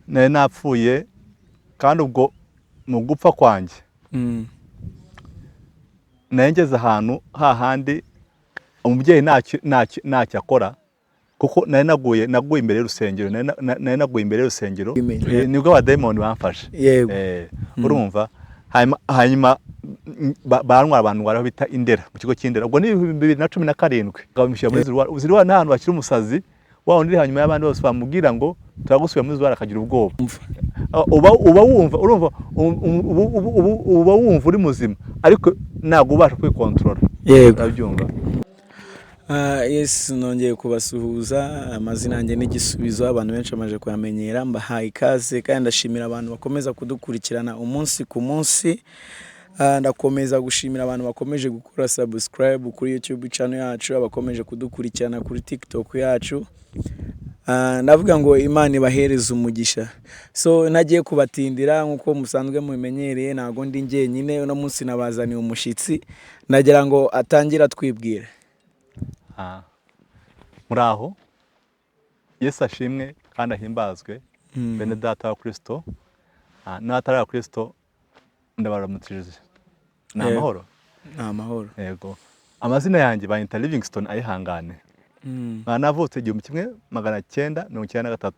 Nari napfuye, kandi ubwo mu gupfa kwanjye nari ngeze ahantu hahandi umubyeyi ntacyo akora, kuko nari naguye imbere y'urusengero, nari naguye imbere y'urusengero. Nibwo abadayimoni bamfashe. Urumva, hanyuma bantwara abantu aho bita Indera, mu kigo cy'Indera. Ubwo ni 2017. Bamushyira muri Siloam. Siloam ni ahantu bashyira umusazi wa wundi uri hanyuma y'abandi bose, bamubwira ngo turagusubira muri Siloam, akagira ubwoba. Uba wumva, urumva, uba wumva uri muzima, ariko ntabwo ubasha kwikontorora. Urabyumva? Yes, nongeye kubasuhuza. Amazina yanjye n'Igisubizo, abantu benshi bamaze kuyamenyera. Mbahaye ikaze kandi ndashimira abantu bakomeza kudukurikirana umunsi ku munsi. Ndakomeza gushimira abantu bakomeje gukora subscribe kuri YouTube channel yacu, abakomeje kudukurikirana kuri TikTok yacu. Ndavuga ngo Imana ibahereze umugisha. So ntagiye kubatindira, nk'uko musanzwe mubimenyereye, ntabwo ndi njyenyine. Uno munsi nabazaniye umushyitsi, ndagira ngo atangire atwibwire. Muraho, Yesu ashimwe kandi ahimbazwe. Bene data wa Kristo n'abatari aba Kristo, ndabaramukije, ni amahoro. Ni amahoro. Yego, amazina yanjye banyita Livingstone Ayihangane. Nkaba navutse 1993.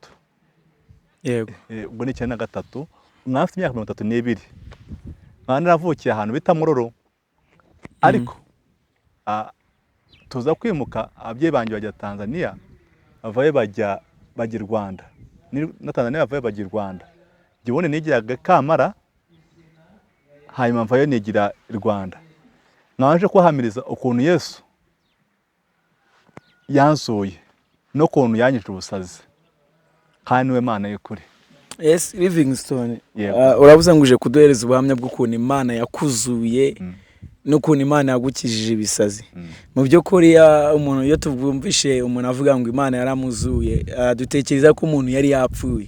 Ubwo ni 93, nkaba mfite imyaka 32, nkaba naravukiye ahantu bita Muroro, ariko tuza kwimuka, ababyeyi banjye bajya Tanzania, bavayo bajya i Rwanda. Na Tanzania bavayo bajya i Rwanda. Njye ubundi nigiraga Kamara, hanyuma mvayo nigira i Rwanda. Nkaba kubahamiriza ukuntu Yesu yansuye n'ukuntu yanyije ubusazi, kandi niwe Mana y'ukuri. Yes, Livingstone. Yego. Uravuze ngo uje kuduhereza ubuhamya bw'ukuntu Imana yakuzuye n'ukuntu Imana yagukijije ibisazi. Mu by'ukuri, umuntu iyo tubwumvishe umuntu avuga ngo Imana yaramuzuye, dutekereza ko umuntu yari yapfuye.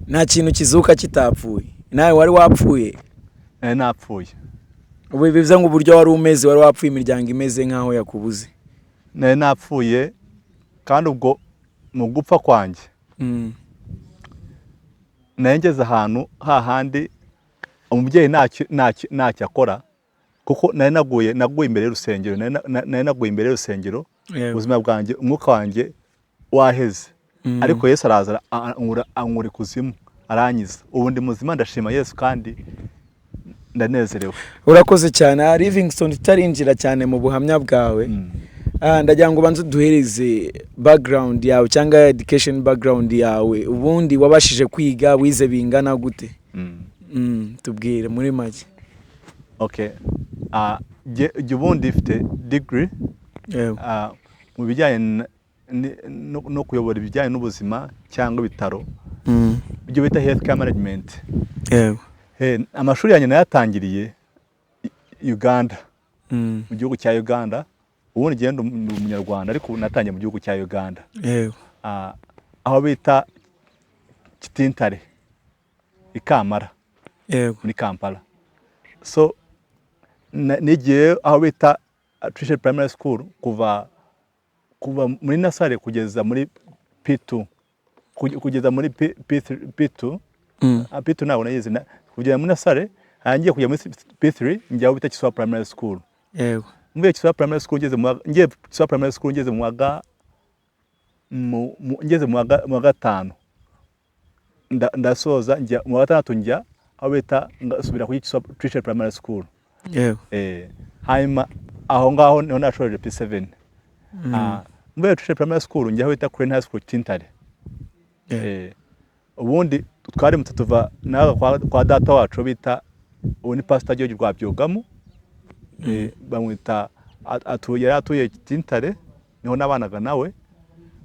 Nta kintu kizuka kitapfuye. Nawe wari wapfuye? Nari napfuye. Ubu bivuze ngo uburyo wari umeze, wari wapfuye, imiryango imeze nk'aho yakubuze. Nari napfuye, kandi ubwo mu gupfa kwanjye nari ngeze ahantu hahandi umubyeyi ntacyo akora, kuko nari naguye imbere y'urusengero, nari naguye imbere y'urusengero. Ubuzima bwanjye, umwuka wanjye waheze, ariko Yesu araza ankura ikuzimu, arankiza. Ubu ndi muzima, ndashima Yesu kandi ndanezerewe. Urakoze cyane. Livingstone, tutarinjira cyane mu buhamya bwawe, ndagira ngo ubanze uduhereze background yawe cyangwa education background yawe. Ubundi wabashije kwiga, wize bingana gute? Tubwire muri make. Okay. Jye ubundi mfite degree mu bijyanye no kuyobora ibijyanye n'ubuzima cyangwa ibitaro, ibyo bita health care management. Amashuri yanjye nayatangiriye Uganda, mu gihugu cya Uganda. Ubundi njye ndi umunyarwanda, ariko ubu natangiye mu gihugu cya Uganda. Aho bita Kitintare i Kamara, muri Kampala. So nigiye aho bita Trished Primary School kuva muri nursery kugeza muri P2, kugeza muri P3, P2. P2 ntabwo nayizi, kugera muri nursery, ngiye kujya muri P3, njya aho bita Kiswa Primary School. Mvuye Kiswa Primary School, ngeze mu wa- ngiye Kiswa Primary School, ngeze mu wa ga mu- mu- ngeze mu wa gatanu, ndasoza, njya mu wa gatandatu, njya aho bita, ngasubira kuri Trished Primary School. Hanyuma aho ngaho niho nashoje P7. Mvuye Trished Primary School, njya aho bita Crane High School Kitintare. Ubundi twarimutse tuva nawe kwa data wacu bita, ubu ni Pastor George Rwabyugamo. Bamwita yari atuye Kitintare, niho nabanaga nawe.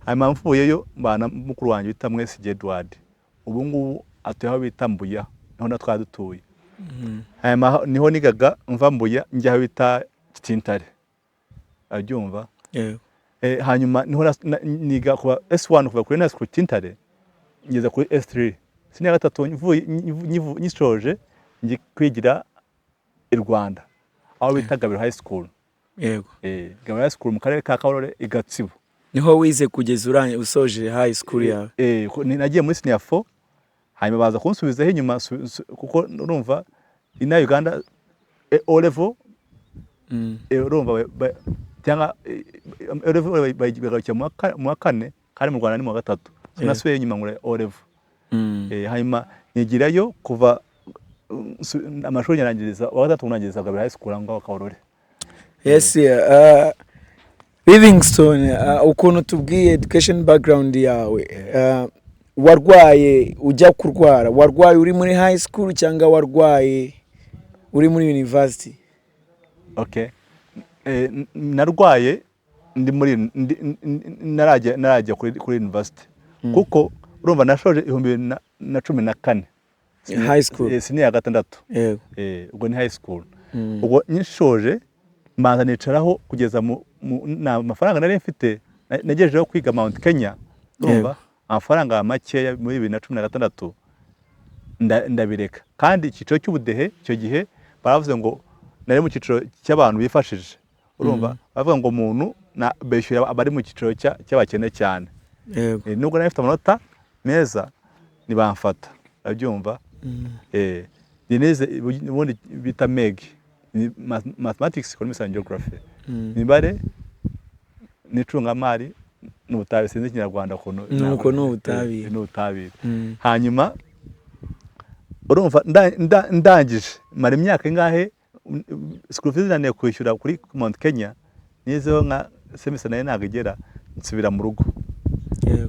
Hanyuma mvuyeyo mbana mukuru wanjye bita Mwesige Edward, ubu ngubu atuye aho bita Mbuya, niho na twari dutuye. Hanyuma niho nigaga, mva Mbuya njya aho bita Kitintare, abyumva? Yego. Hanyuma niho niga kuva S1, kuva kuri High School Kitintare ngeza kuri S3. Senior gatatu mvuye nyisoje, njye kwigira i Rwanda aho bita Gabiro High School. Gabiro High School mu karere ka Kabarore i Gatsibo. Niho wize kugeza usoje high school yawe? Nagiye muri senior 4. Hanyuma baza kunsubizaho inyuma, kuko urumva ina Uganda O level, urumva cyangwa O level bayigarukira mu wa kane, kandi mu Rwanda ni mu wa gatatu. So nasubiyeyo inyuma ngura O level. Hanyuma nigirayo kuva amashuri nyarangiriza wa gatatu, nangiriza Gabiro High School aho ngaho Kabarore. Yes, Livingstone, ukuntu tubwiye education background yawe, warwaye, ujya kurwara, warwaye uri muri high school cyangwa warwaye uri muri university? Okay, narwaye ndi muri narajya kuri university, kuko urumva nashoje 2014. High school. Senior ya gatandatu. Ubwo ni high school. Ubwo nyishoje mbanza nicaraho kugeza nta mafaranga nari mfite. Nagejejeho kwiga Mount Kenya, urumva amafaranga makeya muri 2016, ndabireka. Kandi icyiciro cy'ubudehe icyo gihe baravuze ngo nari mu cyiciro cy'abantu bifashije, urumva bavuga ngo umuntu bishyura abari mu cyiciro cy'abakene cyane. Nubwo nari mfite amanota meza ntibamfata, urabyumva. Nize ubundi bita MEG, ni Mathematics, Economics and Geography, imibare n'icungamari n'ubutabire, sinzi Ikinyarwanda ukuntu. Nuko ni ubutabire. N'ubutabire. Hanyuma urumva ndangije mara imyaka ingahe, school fees naniye kwishyura kuri Mount Kenya, nizeho nka semester nayo ntabwo igera, nsubira mu rugo.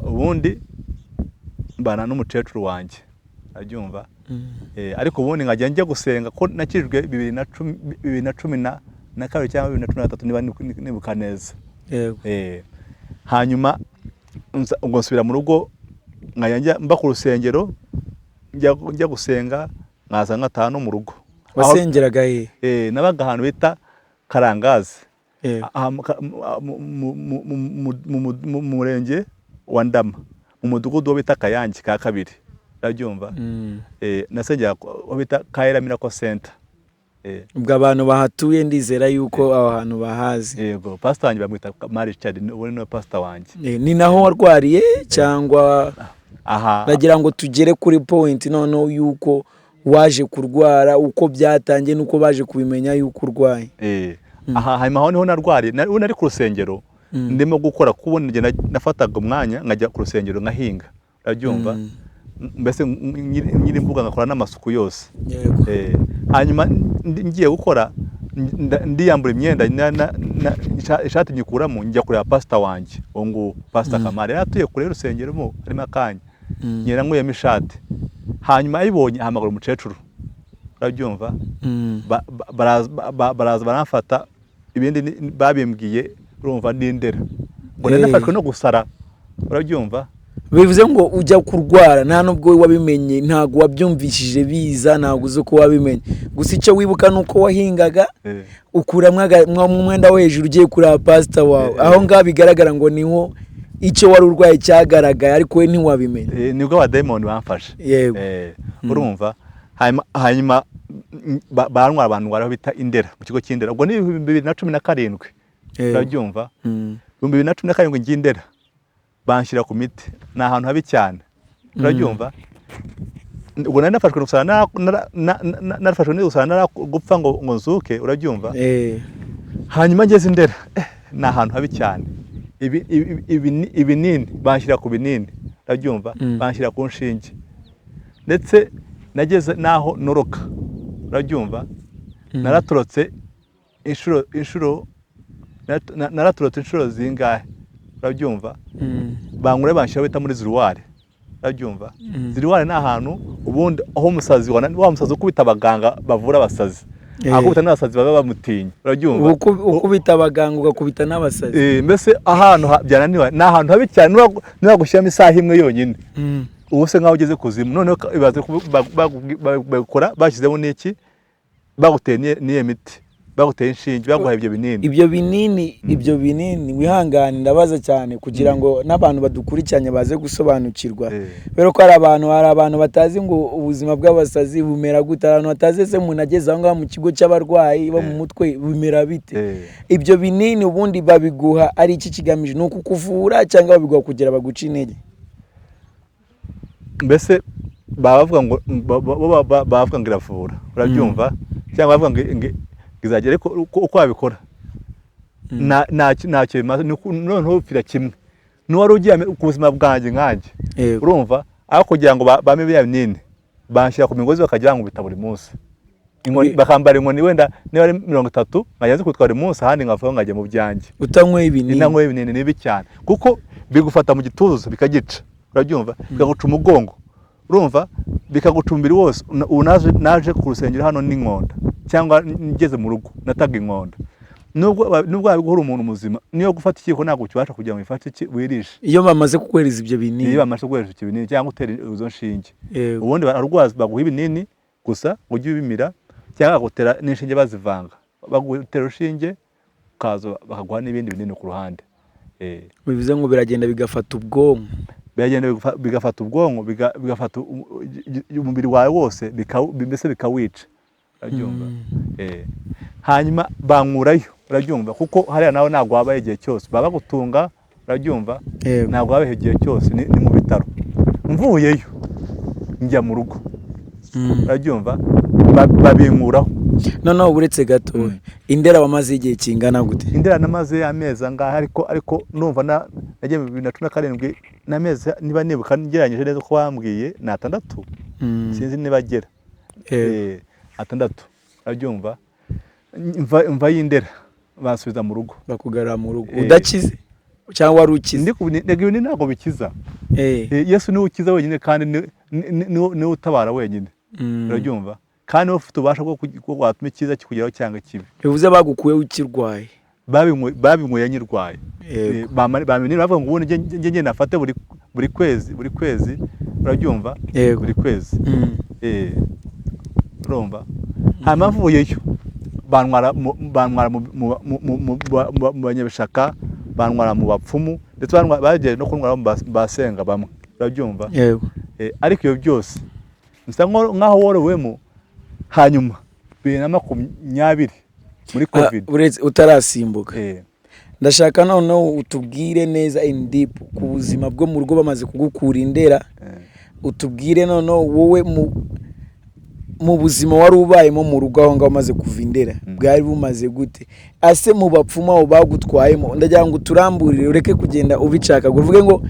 Ubundi mbana n'umukecuru wanjye, urabyumva. Ariko ubundi nkajya njya gusenga, ko nakijwe 2010, 2012 cyangwa 2013, niba nibuka neza. Hanyuma ubwo nsubira mu rugo, nkajya njya mba ku rusengero, njya gusenga, nkaza ngataha no mu rugo. Wasengeraga he? Nabaga ahantu bita Karangazi, aha mu murenge wa Ndama, mu mudugudu wo bita Kayange ka kabiri, urabyumva. Nasengera aho bita Kaera Miracle Center. Ubwo abantu bahatuye ndizera yuko aho hantu bahazi. Yego, pastor wanjye bamwita Mari Richard, ubu ni we pastor wanjye. Ni naho warwariye cyangwa? Aha. Nagira ngo tugere kuri point noneho yuko waje kurwara, uko byatangiye n'uko baje kubimenya yuko urwaye. Aha, hanyuma aho niho narwariye. Ubu nari ku rusengero ndimo gukora, kuko ubundi njye nafataga umwanya nkajya ku rusengero nkahinga, urabyumva. Mbese nyiri imbuga, ngakora n'amasuku yose. Hanyuma ngiye gukora, ndiyambura imyenda, ishati nyikuramo, njya kureba pasita wanjye uwo nguwo, Pasita Kamari. Yari atuye kure y'urusengero mo harimo akanya. Ngenda nkuyemo ishati, hanyuma ayibonye ahamagara umukecuru, urabyumva. Baraza baramfata, ibindi babimbwiye urumva n'indera ngo nari nafashwe no gusara, urabyumva. Bivuze ngo ujya kurwara nta nubwo wabimenye, ntabwo wabyumvishije biza, ntabwo uzi uko wabimenye. Gusa icyo wibuka ni uko wahingaga, ukuramo umwenda wo hejuru ugiye kureba pasita wawe. Aho ngaho bigaragara ngo niho icyo wari urwaye cyagaragaye, ariko we ntiwabimenye. Nibwo abadayimoni bamfashe. Urumva, hanyuma bantwara abantu aho bita Indera, mu kigo cy'Indera. Ubwo ni 2017, urabyumva. 2017 ngiye Indera, banshyira ku miti. Ni ahantu habi cyane, urabyumva. Ubwo nari nafashwe no gusara, narafashwe no gusara, gupfa ngo nzuke, urabyumva. Hanyuma ngeze Indera, ni ahantu habi cyane. Ibinini banshyira ku binini, urabyumva. Banshyira ku nshinge, ndetse nageze n'aho noroka, urabyumva. Naratorotse inshuro naratorotse inshuro zingahe, urabyumva. Bankure banshyira bita muri ziruware, urabyumva. Ziruware ni ahantu ubundi aho umusazi wa musazi ukubita abaganga bavura abasazi, akubita n'abasazi baba bamutinya, urabyumva. Ukubita abaganga, ugakubita n'abasazi. Mbese ahantu byananiwe, ni ahantu habi cyane. Niba gushyiramo isaha imwe yonyine, ubu se nkaho ugeze kuzimu. Noneho ibaze babikora bashyizemo n'iki, baguteye n'iyo miti, baguteye inshinge, baguhaye ibyo binini. Ibyo binini, wihangane ndabaza cyane kugira ngo n'abantu badukurikiranye baze gusobanukirwa, kubera ko hari abantu batazi ngo ubuzima bw'abasazi bumera gute, hari abantu batazi ese umuntu ageze aho ngaho mu kigo cy'abarwayi bo mu mutwe bumera bite. Ibyo binini ubundi babiguha ari iki kigamije? Ni ukukuvura cyangwa babiguha kugira baguce intege? Mbese Baba bavuga ngo bavuga ngo iravura, urabyumva, cyangwa bavuga ngo izagera, ariko uko wabikora ntacyo bimaze. Noneho upfira kimwe n'uwari ugiye ku buzima bwanjye nkanjye. Urumva, aho kugira ngo bampe biriya binini, banshyira ku migozi bakajya bankubita buri munsi inkoni, bakambara inkoni wenda niba ari 30, nkajya nzikubitwa buri munsi, ahandi nkavaho nkajya mu byanjye. Utanyweye ibinini? Inanywe ibinini ni bibi cyane, kuko bigufata mu gituza bikagica, urabyumva, bikaguca umugongo, urumva, bikaguca umubiri wose. Ubu naje ku rusengero hano n'inkonda, cyangwa ngeze mu rugo nataga inkonda. Nubwo wabiguhora umuntu muzima, niyo gufata ikiyiko ntabwo ukibasha kugira ngo uyifate wirishe. Iyo bamaze kuguhereza ibyo binini? Iyo bamaze gukoresha ibyo binini cyangwa gutera izo nshinge. Ubundi bararwaza, baguha ibinini gusa ujye ubimira, cyangwa bagutera n'inshinge bazivanga, bagutera urushinge ukaza bakaguha n'ibindi binini ku ruhande. Bivuze ngo biragenda bigafata ubwonko. Biragenda bigafata ubwonko, bigafata umubiri wawe wose, mbese bikawica, urabyumva. Hanyuma bankurayo, urabyumva, kuko hariya nawe ntabwo wabaye igihe cyose baba bagutunga, urabyumva. Ntabwo wabaye igihe cyose, ni mu bitaro. Mvuyeyo njya mu rugo, urabyumva, babinkuraho. Noneho uretse gato, Indera wamaze igihe kingana gute? Indera namaze amezi angahe, ariko numva nagiye mu 2017, n'amezi niba nibuka ngereranyije neza uko bambwiye ni 6. Sinzi niba agera 6, urabyumva. Mva y'Indera bansubiza mu rugo. Bakugarura mu rugo udakize cyangwa wari ukize? Ndega ibintu ntabwo bikiza. Yesu niwe ukiza wenyine, kandi niwe utabara wenyine, urabyumva, kandi niwe ufite ububasha bwo watuma icyiza kikugeraho cyangwa ikibi. Bivuze bagukuyeho ukirwaye? Babinyweye nyirwaye. Bamenya bavuga ngo ubundi njye ngenda nafate buri kwezi, buri kwezi, urabyumva, buri kwezi. Urumva, hanyuma mvuyeyo bantwara mu banyabishaka, bantwara mu bapfumu, ndetse bagiye no kuntwara mu basenga bamwe, urabyumva. Ariko ibyo byose bisa nk'aho worowemo. Hanyuma 2020 muri Covid. Uretse utarasimbuka, ndashaka noneho utubwire neza in deep ku buzima bwo mu rugo bamaze kugukura Indera. Utubwire noneho wowe mu buzima wari ubayemo mu rugo aho ngaho umaze kuva Indera, bwari bumaze gute? Ase mu bapfumu aho bagutwayemo, ndagira ngo uturamburire, ureke kugenda ubicakagura, uvuge ngo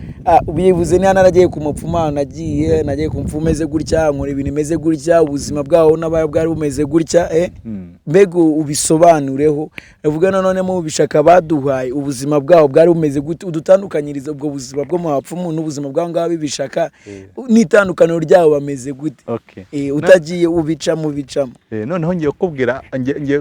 bivuze niba naragiye ku mupfumu, aho nagiye ku mupfumu umeze gutya, nkora ibintu bimeze gutya, ubuzima bwaho n'abayo bwari bumeze gutya. Mbega ubisobanureho, uvuge nanone mu bishaka baduhaye ubuzima bwabo bwari bumeze gute, udutandukanyirize ubwo buzima bwo mu bapfumu n'ubuzima bw'aho ngaho b'ibishaka, n'itandukaniro ryabo bameze gute. Utagiye ubicamo ubicamo. Noneho ngiye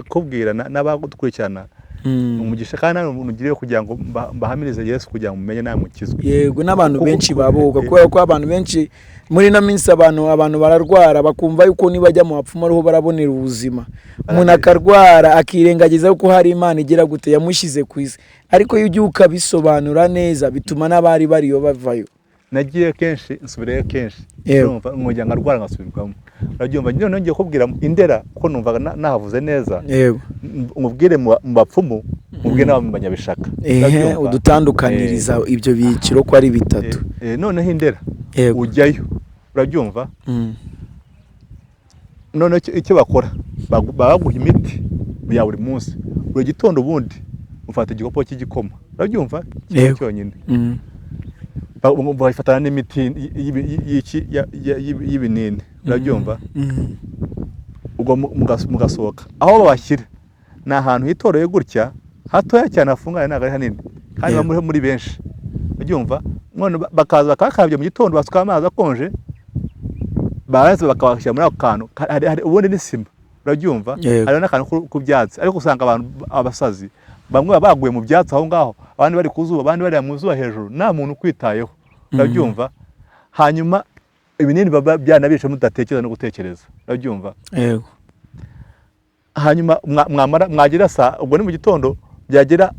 kukubwira n'abadukurikirana umugisha kandi nawe ugiriye kugira ngo mbahamirize Yesu, kugira ngo mumenye nawe mukizwe. Yego, n'abantu benshi baboga, kubera ko abantu benshi muri ino minsi abantu bararwara bakumva yuko nibajya mu bapfumu ariho barabonera ubuzima. Umuntu akarwara akirengagiza yuko hari Imana igira gute yamushyize ku isi, ariko iyo ugiye ukabisobanura neza bituma n'abari bariyo bavayo. Nagiye kenshi, nsubirayo kenshi. Urumva, nkongera nkarwara ngasubirwamo, urabyumva. Noneho ngiye kubwira Indera ko numvaga nahavuze neza. Mubwire mu bapfumu, mubwire n'abo mu banyabishaka. Urabyumva? Udutandukaniriza ibyo byiciro ko ari bitatu. Noneho Indera ujyayo, urabyumva. Noneho icyo bakora, baguha imiti ya buri munsi, buri gitondo ubundi ufata igikopo cy'igikoma, urabyumva, kimwe cyonyine. Bayifatana n'imiti y'ibinini, urabyumva. Ubwo mugasohoka, aho babashyira ni ahantu hitoreye gutya, hatoya cyane, hafunganye, ntabwo ari hanini, kandi baba muri benshi, urabyumva. None bakaza bakabakarabya mu gitondo, basuka amazi akonje, barangiza bakabashyira muri ako kantu. Hari ubundi ni sima, urabyumva. Hari n'akantu ku byatsi, ariko usanga abantu abasazi bamwe baba baguye mu byatsi aho ngaho, abandi bari ku zuba, abandi bari mu zuba hejuru, nta muntu ukwitayeho, urabyumva. Hanyuma ibinini baba byanabishe mudatekereza no gutekereza, urabyumva. Hanyuma mwamara mwagera saa, ubwo ni mu gitondo, byagera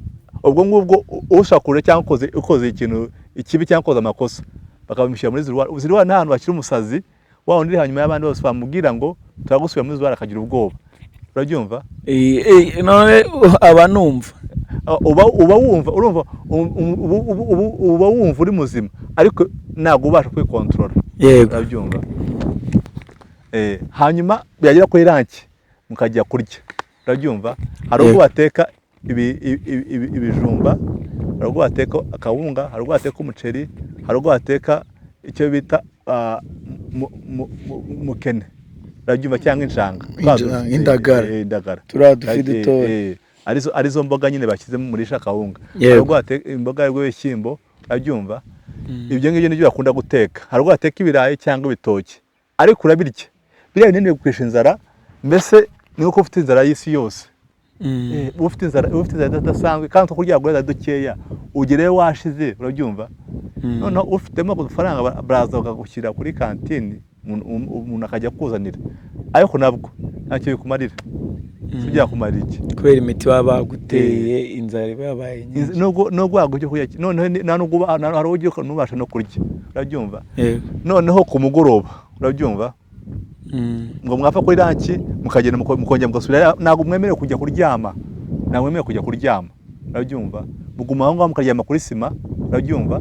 ubwo ngubwo ushakuje cyangwa ukoze ikintu ikibi cyangwa ukoze amakosa, bakabamushyira muri ziruwari. Ziruwari ni ahantu bashyira umusazi wa wundi uri hanyuma y'abandi bose, bamubwira ngo turagusubira muri ziruwari, akagira ubwoba, urabyumva. None aba numva Uba wumva, urumva, uba wumva uri muzima, ariko ntabwo ubasha kwikontorora. Urabyumva. Hanyuma byagera kuri lunch mukajya kurya, urabyumva? Hari ubwo bateka ibijumba, hari ubwo bateka akawunga, hari ubwo bateka umuceri, hari ubwo bateka icyo bita mukene, urabyumva? Cyangwa inshanga. Indagara. Indagara. Turiya dufi dutoya. Arizo mboga nyine bashyizemo muri kawunga. Hari ubwo bateka imboga y'ibishyimbo, urabyumva? Ibyo ngibyo nibyo bakunda guteka. Hari ubwo bateka ibirayi cyangwa ibitoki, ariko urabirya biriya binini bigukwisha inzara, mbese ni uko ufite inzara y'isi yose. Uba ufite inzara idasanzwe, kandi utwo kurya guhera dukeya ugereyo washize, urabyumva? Noneho ufitemo udufaranga baraza bakagushyira kuri kantine, umuntu akajya akuzanira, ariko nabwo ntacyo bikumarira. Si byakumarira iki? Kubera imiti baba baguteye, inzara iba yabaye nyinshi. Nubwo waguha icyo kurya, noneho nta nubwo hari uburyo ntubasha no kurya, urabyumva? Yego. Noneho ku mugoroba, urabyumva, ngo mwapfa kuri lunch mukagenda mukongera mugasubira. Ntabwo mwemerewe kujya kuryama, ntabwo mwemerewe kujya kuryama, urabyumva? Muguma aho ngaho mukaryama kuri sima, urabyumva?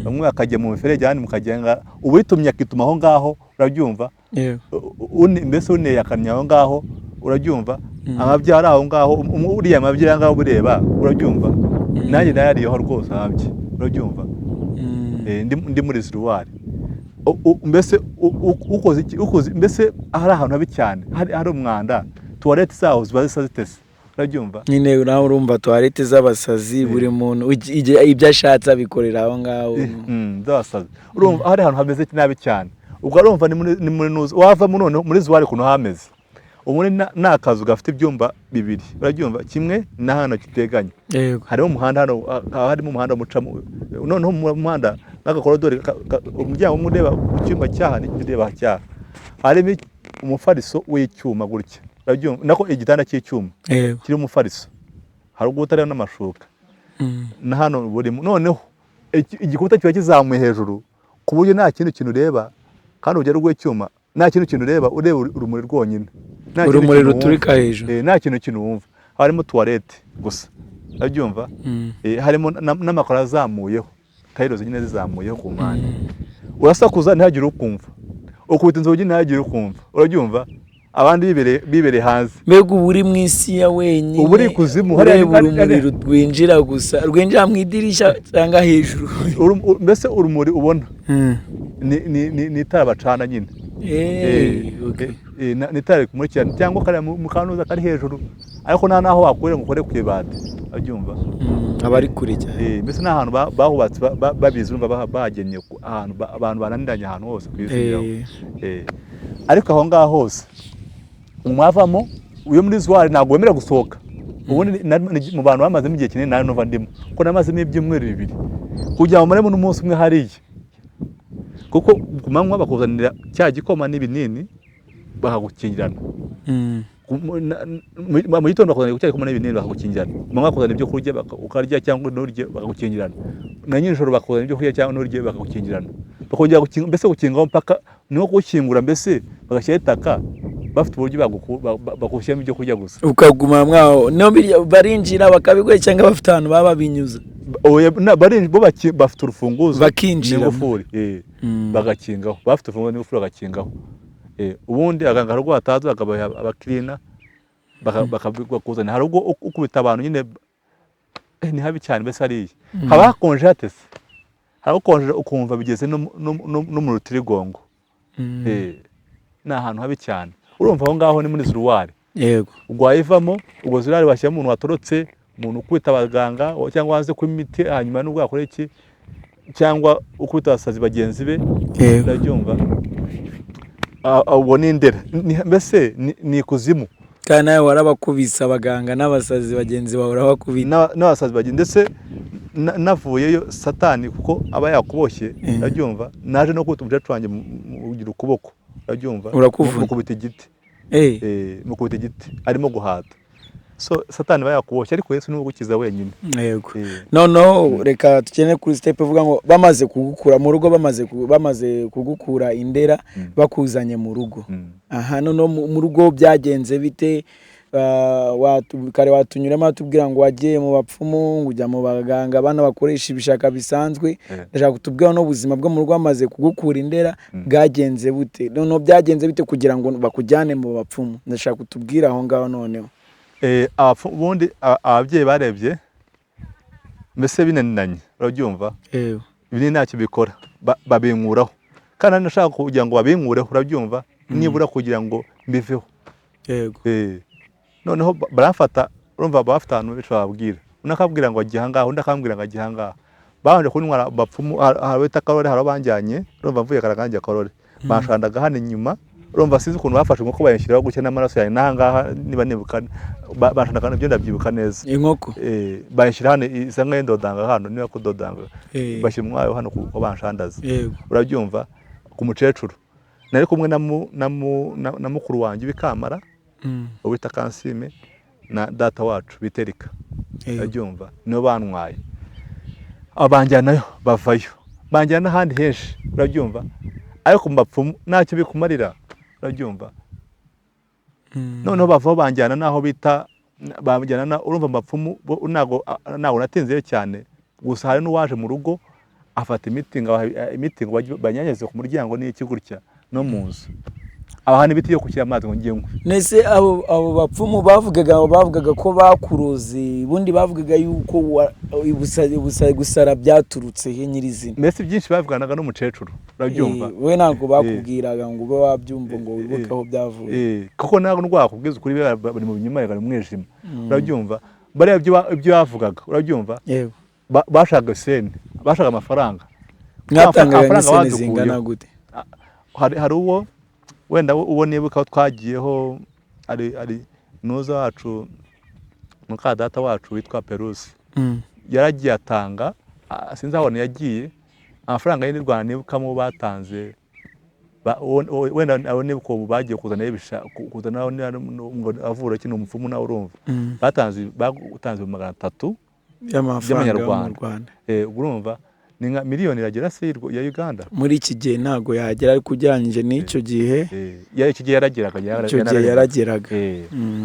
Bamwe bakajya mu miferege, ahandi mukagenda uwitumye akituma aho ngaho, urabyumva? Yego. Mbese uneye akamya aho ngaho, urabyumva? Amabyi ari aho ngaho, uriya amabyi ari aho ngaho ureba, urabyumva? Nanjye nayariyeho rwose amabyi, urabyumva? Ndi muri Isoloir. Mbese ukoze iki, ukoze mbese hari ahantu habi cyane, hari umwanda, toilette zaho ziba zisa zitese, urabyumva? Nyine nawe urumva toilette z'abasazi, buri muntu ibyo ashatse abikorera aho ngaho. Z'abasazi, urumva hari ahantu hameze nabi cyane. Ubwo urumva ni muri nuzi wavamo. Noneho muri Isoloir ukuntu hameze ubundi ni akazu gafite ibyumba bibiri, urabyumva? Kimwe na hano kiteganye. Harimo umuhanda hano, haba harimo umuhanda mucamo. Noneho mu muhanda n'agakorodori umuryango umwe ureba ku cyumba cyaha n'ikindi ureba cyaha, harimo umufariso w'icyuma gutya, urabyumva? Nako igitanda cy'icyuma kirimo umufariso, hari ubwo utariho n'amashuka. Na hano burimo. Noneho igikuta kiba kizamuye hejuru ku buryo nta kindi kintu ureba, kandi urugero rw'icyuma nta kindi kintu ureba, ureba urumuri rwonyine. Nta kindi Urumuri kintu ruturika wumva. hejuru. Nta kintu wumva, harimo toilette gusa, urabyumva? Harimo n'amakaro azamuyeho, tiles nyine zizamuyeho ku mpande. Urasakuza ntihagire ukumva, ukubita inzugi ntihagire ukumva, urabyumva? Abandi bibereye hanze. Mbega uba uri mu isi ya wenyine. Uba uri ikuzimu, hariya ureba urumuri rwinjira gusa, rwinjira mu idirishya cyangwa hejuru. Mbese urumuri ubona ni itara bacana nyine. Ni itara rikumurikira cyangwa kariya mu kanuza kari hejuru, ariko nta n'aho wakurira ngo ukore ku ibati, urabyumva? Aba ari kure cyane. Mbese ni ahantu bahubatse babizi, urumva bagennye ahantu abantu bananiranye ahantu hose ku isi ngira ngo. Ariko aho ngaho hose mwavamo, uyo muri Isoloir ntabwo wemerewe gusohoka. Ubundi mu bantu bamazemo igihe kinini nawe numva ndimo, kuko namazemo ibyumweru 2 kugira ngo maremo n'umunsi umwe hariya, kuko ku manywa bakuzanira cya gikoma n'ibinini bakagukingirana. Mu gitondo bakuzanira cya gikoma n'ibinini bakagukingirana, ku manywa bakuzanira ibyo kurya ukarya cyangwa nturye bakagukingirana, na nijoro bakuzanira ibyo kurya cyangwa nturye bakagukingirana, bakongera mbese gukingaho mpaka ni nko gukingura, mbese bagashyiraho itaka, bafite uburyo bagushyiramo ibyo kurya gusa. Ukaguma mwaho no barinjira bakabigura cyangwa bafite ahantu baba babinyuza? Oya, bo bafite urufunguzo Bakinjira. n'ingufuri, bagakingaho, bafite urufunguzo n'ingufuri bagakingaho. Ubundi aganga hari ubwo bataza bakabaha abakirina bakakuzanira, hari ubwo ukubita abantu nyine. Ni habi cyane, mbese hariya haba hakonje hatese, haba hakonje ukumva bigeze no mu rutirigongo. Ni ahantu habi cyane. Urumva aho ngaho ni muri Isoloir. Ubwo wayivamo, ubwo Isoloir bashyiramo umuntu watorotse, umuntu ukubita abaganga cyangwa wanze kunywa imiti, hanyuma nubwo yakora iki, cyangwa ukubita abasazi bagenzi be. Urabyumva? Ubwo ni Indera. Mbese ni ikuzimu. Kandi nawe warabakubise, abaganga n'abasazi bagenzi bawe urabakubita. N'abasazi bagenzi, ndetse navuyeyo Satani kuko aba yakuboshye, urabyumva? Naje no kubita umukecuru wanjye ugira ukuboko, urabyumva? Urakuvuna. Mukubita igiti. Mukubita igiti arimo guhata. So Satani aba yakuboshye, ariko Yesu niwe ugukiza wenyine. Noneho reka tugende kuri step ivuga ngo bamaze kugukura mu rugo, bamaze kugukura Indera, bakuzanye mu rugo. Aha noneho mu rugo byagenze bite? Kare watunyuramo atubwira ngo wagiye mu bapfumu, ngo ujya mu baganga, abana bakoresha ibishaka bisanzwe. Ndashaka kutubwira n'ubuzima bwo mu rugo bamaze kugukura indera bwagenze bute, noneho byagenze bite kugira ngo bakujyane mu bapfumu? Ndashaka kutubwira aho ngaho noneho. Ubundi ababyeyi barebye mbese binaniranye, urabyumva, ibi ntacyo bikora, babinkuraho, kandi nashaka kugira ngo babinkureho, urabyumva, nibura kugira ngo mbiveho. Noneho baramfata, urumva bafite ahantu benshi bababwira, undi akabwira ngo agiye ahangaha, undi akambwira ngo agiye ahangaha. Babanje kuntwara bapfumu, hari bita Karore, hari aho banjyanye, urumva mvuye Karaganje Karore, banshandaga hano inyuma, urumva sinzi ukuntu bafashe inkoko bayinshyiraho gutya n'amaraso yanjye n'ahangaha, niba nibuka banshandaga, ibyo ndabyibuka neza. Inkoko? Bayinshyira hano isa nk'indodanga hano, niba kudodanga, bashyira umwayo hano kuko banshandaza. Urabyumva, ku mukecuru nari kumwe na mukuru wanjye w'ikamara wita Kansime na data wacu biterika. Urabyumva, nibo bantwaye, abanjyanayo bavayo banjyana n'ahandi henshi, urabyumva, ariko mu bapfumu ntacyo bikumarira, urabyumva. Noneho bavaho banjyana n'aho bita banjyana na urumva mu bapfumu ntabwo natinzeyo cyane, gusa hari n'uwaje mu rugo afata imiti ngo imiti ngo banyanyagize ku muryango n'iki gutya no mu nzu, abaha n'ibiti yo gushyira amazi ngo njye nywe. Nese abo bapfumu bavugaga ko bakuroze, ubundi bavugaga yuko gusara byaturutse he nyirizina? Mbese byinshi bavuganaga n'umukecuru, urabyumva. We ntabwo bakubwiraga ngo ube wabyumva ngo wibuke aho byavuye. Kuko ntabwo ndwakubwiza ukuri, bari mu binyuma, bari mu mwijima, urabyumva. Bariya ibyo bavugaga, urabyumva, bashaka sene, bashaka amafaranga. Mwatangaga nk'isene zingana gute? Hari uwo wenda uwo nibuka aho twagiyeho, ari nuza wacu muka data wacu witwa Perusi, yaragiye atanga, sinzi aho yagiye, amafaranga y'u Rwanda nibukamo batanze, wenda abo nibuka ubu bagiye kuzana kuzana ngo avura kino umupfumu nawe urumva, batanze 300 y'amafaranga. Urumva ni nka miliyoni iragera se ya Uganda muri iki gihe ntago yagera, ariko ujyanyije n'icyo gihe icyo gihe yarageraga, icyo gihe yarageraga.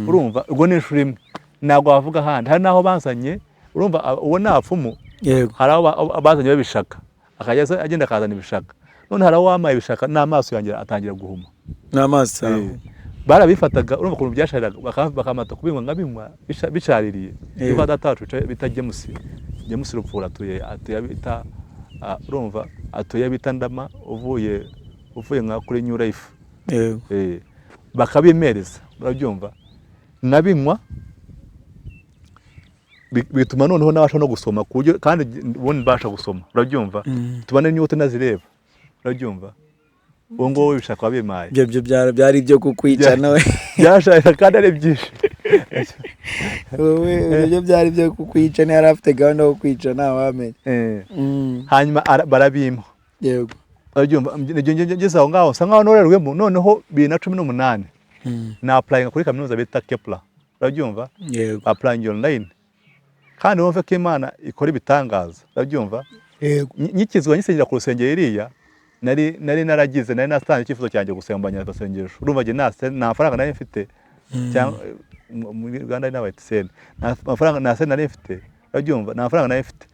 Urumva ubwo ni inshuro imwe, ntabwo wavuga ahandi. Hari n'aho bazanye, urumva uwo ni abapfumu, hari aho bazanye babishaka, akajya agenda akazana ibishaka, none hari aho wamaye ibishaka n'amaso yanjye atangira guhuma n'amaso barabifataga, urumva ukuntu byashariraga, bakamata kubinywa nkabinywa bishaririye. Niba data wacu bita James Rupfura atuye bita urumva atuye bita Ndama, uvuye nka kuri New Life, bakabimereza, urabyumva, nabinywa bituma noneho nabasha no gusoma ku buryo kandi ubundi mbasha gusoma, urabyumva, tubane n'inyuguti nazireba, urabyumva. Uwo nguwo wibishaka wabimaye, ibyo byari ibyo kukwica nawe byasharira kandi ari byinshi. Ibyo byari ibyo kukwica, ntiyari afite gahunda yo kukwica ntawamenya. Hanyuma barabimpa. Yego. Urabyumva, ngeze aho ngaho nsa nkaho norerwemo. Noneho 2018 na applyinga kuri kaminuza bita Kepler, urabyumva, applyinga online, kandi wumve ko Imana ikora ibitangaza, urabyumva. Nyikizwa nyisengera ku rusengero iriya nari naragize, nari natanze icyifuzo cyanjye gusenga abanyasengesho, urumva njye nta mafaranga nari mfite, cyangwa muri Uganda n'aba sene nta mafaranga nta sene nari mfite, urabyumva, nta mafaranga nari mfite.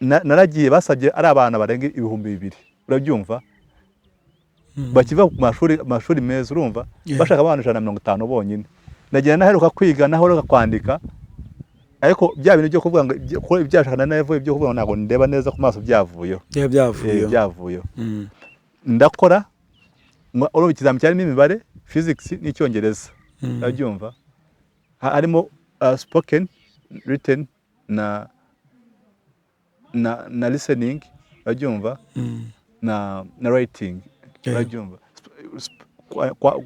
Naragiye basabye ari abana barenga 2000, urabyumva, bakiva ku mashuri meza, urumva, bashaka abana 150 bonyine. Nagira naheruka kwiga, naheruka kwandika, ariko bya bintu byo kuvuga ngo ibyashaka navuye byo kuvuga ntabwo ndeba neza ku maso byavuyeho. Byavuyeho. Ndakora urumva ikizami cyarimo imibare, physics n'icyongereza, urabyumva, harimo spoken, written na listening, urabyumva, na writing, urabyumva,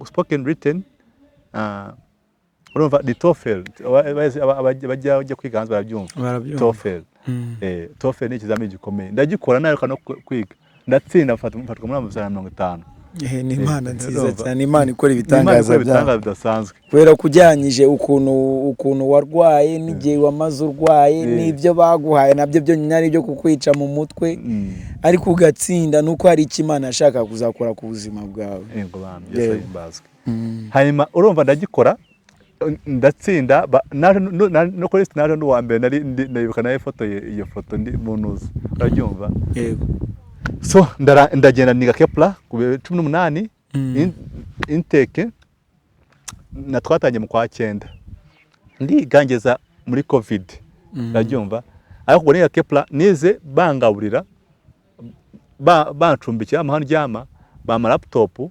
spoken, written, urumva ni TOEFL, bajya kwiga hanze barabyumva, TOEFL. TOEFL ni ikizamini gikomeye, ndagikora naruka no kwiga ndatsinda, mfatwa muri 150. Ni Imana nziza cyane, Imana ikora ibitangaza bidasanzwe. Kubera kujyanyije ukuntu warwaye n'igihe wamaze urwaye n'ibyo baguhaye nabyo byonyine ari ibyo kukwica mu mutwe, ariko ugatsinda, nuko hari icyo Imana yashaka kuzakora ku buzima bwawe. Hanyuma urumva ndagikora, Ndatsinda, naje no kuri list naje n'uwa mbere. Nari ndayibuka, nayo ifotoye iyo foto ndi mu ntuza, urabyumva? Yego. So ndagenda niga Kepler ku 2018. Intake na twatangiye mu kwa cyenda, ndiga ngeza muri COVID, urabyumva? Ariko ubwo niga Kepler, nize bangaburira, bancumbikira aho ndyama, bampa laptop,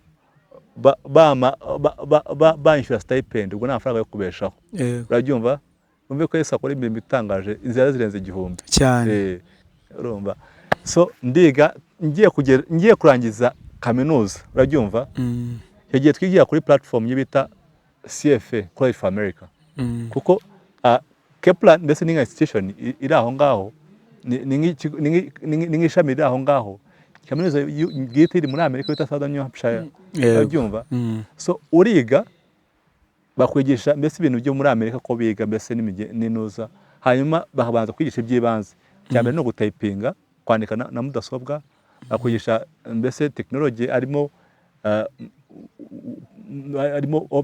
banyishyura stipend, ubwo ni amafaranga yo kubeshaho. Urabyumva? Wumve ko Yesu akora imirimo itangaje, inzira zirenze 1000. Cyane. Urumva, so ndiga, ngiye kugera, ngiye kurangiza kaminuza, urabyumva? Icyo gihe twigira kuri platform yo bita CFA, College for America, kuko Kepler mbese ni nka institution iri aho ngaho, ni nk'ishami riri aho ngaho. Kaminuza bwite iri muri Amerika bita Southern New Hampshire. Urabyumva? So uriga, bakwigisha mbese ibintu byo muri Amerika ko biga mbese n'inuza, hanyuma bakabanza kwigisha iby'ibanze. Icya mbere ni ugutypinga, kwandika na mudasobwa. Bakwigisha mbese tekinoloji, harimo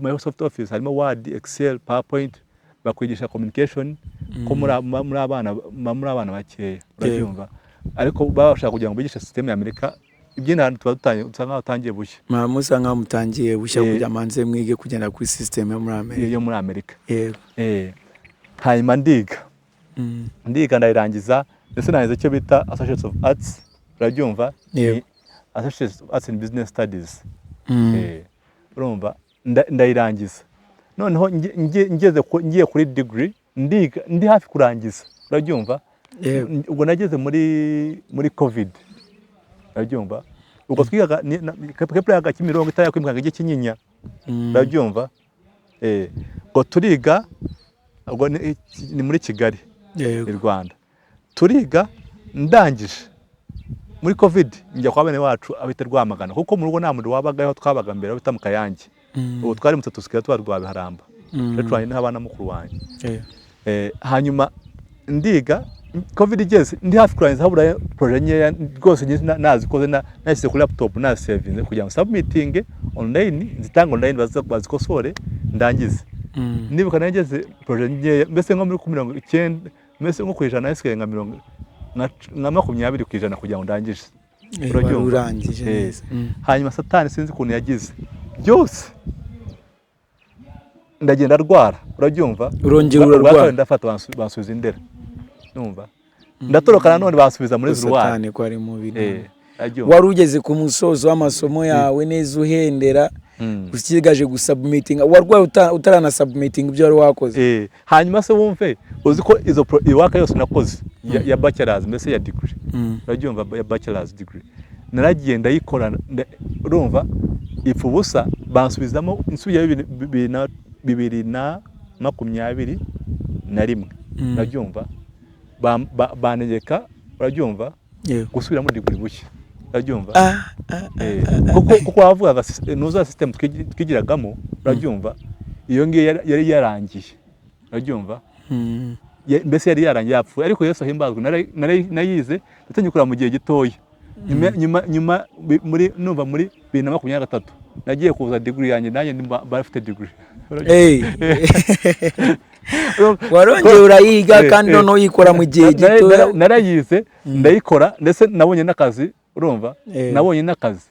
Microsoft Office, harimo Word, Excel, PowerPoint. Bakwigisha communication, ko muri abana bakeya, urabyumva? Ariko baba bashaka kugira ngo bigishe system ya Amerika. Iby'inama tuba dutangiye, dusa nkaho dutangiye bushya. Muba musa nkaho mutangiye bushya, kugira manze mwige kugenda kuri system yo muri Amerika. Yo muri Amerika. Yego. Hanyuma ndiga, ndiga ndayirangiza, ndetse narangiza icyo bita Associates of Arts, urabyumva? Yego. Ni Associates of Arts in Business Studies. Urumva, ndayirangiza. Noneho ngiye kuri degree, ndiga ndi hafi kurangiza, urabyumva? Yego. Ubwo nageze muri COVID, urabyumva? Ubwo twigaga Kepler yaga Kimironko, itaya kwimukaga ijye Kinyinya. Urabyumva? Ubwo turiga, ubwo ni muri Kigali, i Rwanda turiga. Ndangije muri COVID, njya kwa bene wacu abita Rwamagana, kuko mu rugo nta muriro wabagaho. Twabaga mbere aho bita mu Kayange. Ubu twari mu tusigaye tuba Rwabiharamba. Rero tubanye n'abana mukuru wanjye. Hanyuma ndiga, COVID igeze ndi hafi kurangiza, habura projet nkeya rwose nazikoze, nashyize kuri laptop, nasavinze kugira ngo submitting online, nzitange online, bazikosore, ndangize. Ndibuka nageze projet nkeya, mbese nko muri ku 90, mbese nko ku ijana nasigaye nka mirongo nka 20% kugira ngo ndangije. Wari Urabyumva? urangije neza. Hanyuma Satani sinzi ukuntu yagize byose, ndagenda arwara, urabyumva? Urongera Ubwa urarwara. kabiri ndafata, bansubiza Indera, numva ndatoroka, nanone bansubiza muri zuruwari. Satani ko ari mubi. Urabyumva? Wari ugeze ku musozo w'amasomo yawe neza, uhendera, usigaje gusubmitinga, warwaye utaranasubmitinga ibyo wari wakoze. Hanyuma se wumve, uzi ko izo iwaka yose nakoze ya bachelors, mbese ya degree, urabyumva, ya bachelors degree, naragiye ndayikora, urumva, ipfa ubusa, bansubizamo, nsubiyeyo 2021, urabyumva? Bantegeka, urabyumva, gusubiramo degree bushya, urabyumva? Kuko wavugaga nuza system twigiragamo, urabyumva, iyo ngiyo yari yarangiye, urabyumva? Mbese yari yarangiye, yapfuye. Ariko Yesu ahimbazwe, nayize ndetse nyikora mu gihe gitoya. Nyuma muri numva muri 2023 nagiye kuza degree yanjye, nanjye bafite degree. Warongeye urayiga, kandi noneho uyikora mu gihe gitoya. Narayize, ndayikora, ndetse nabonye n'akazi, urumva? Nabonye n'akazi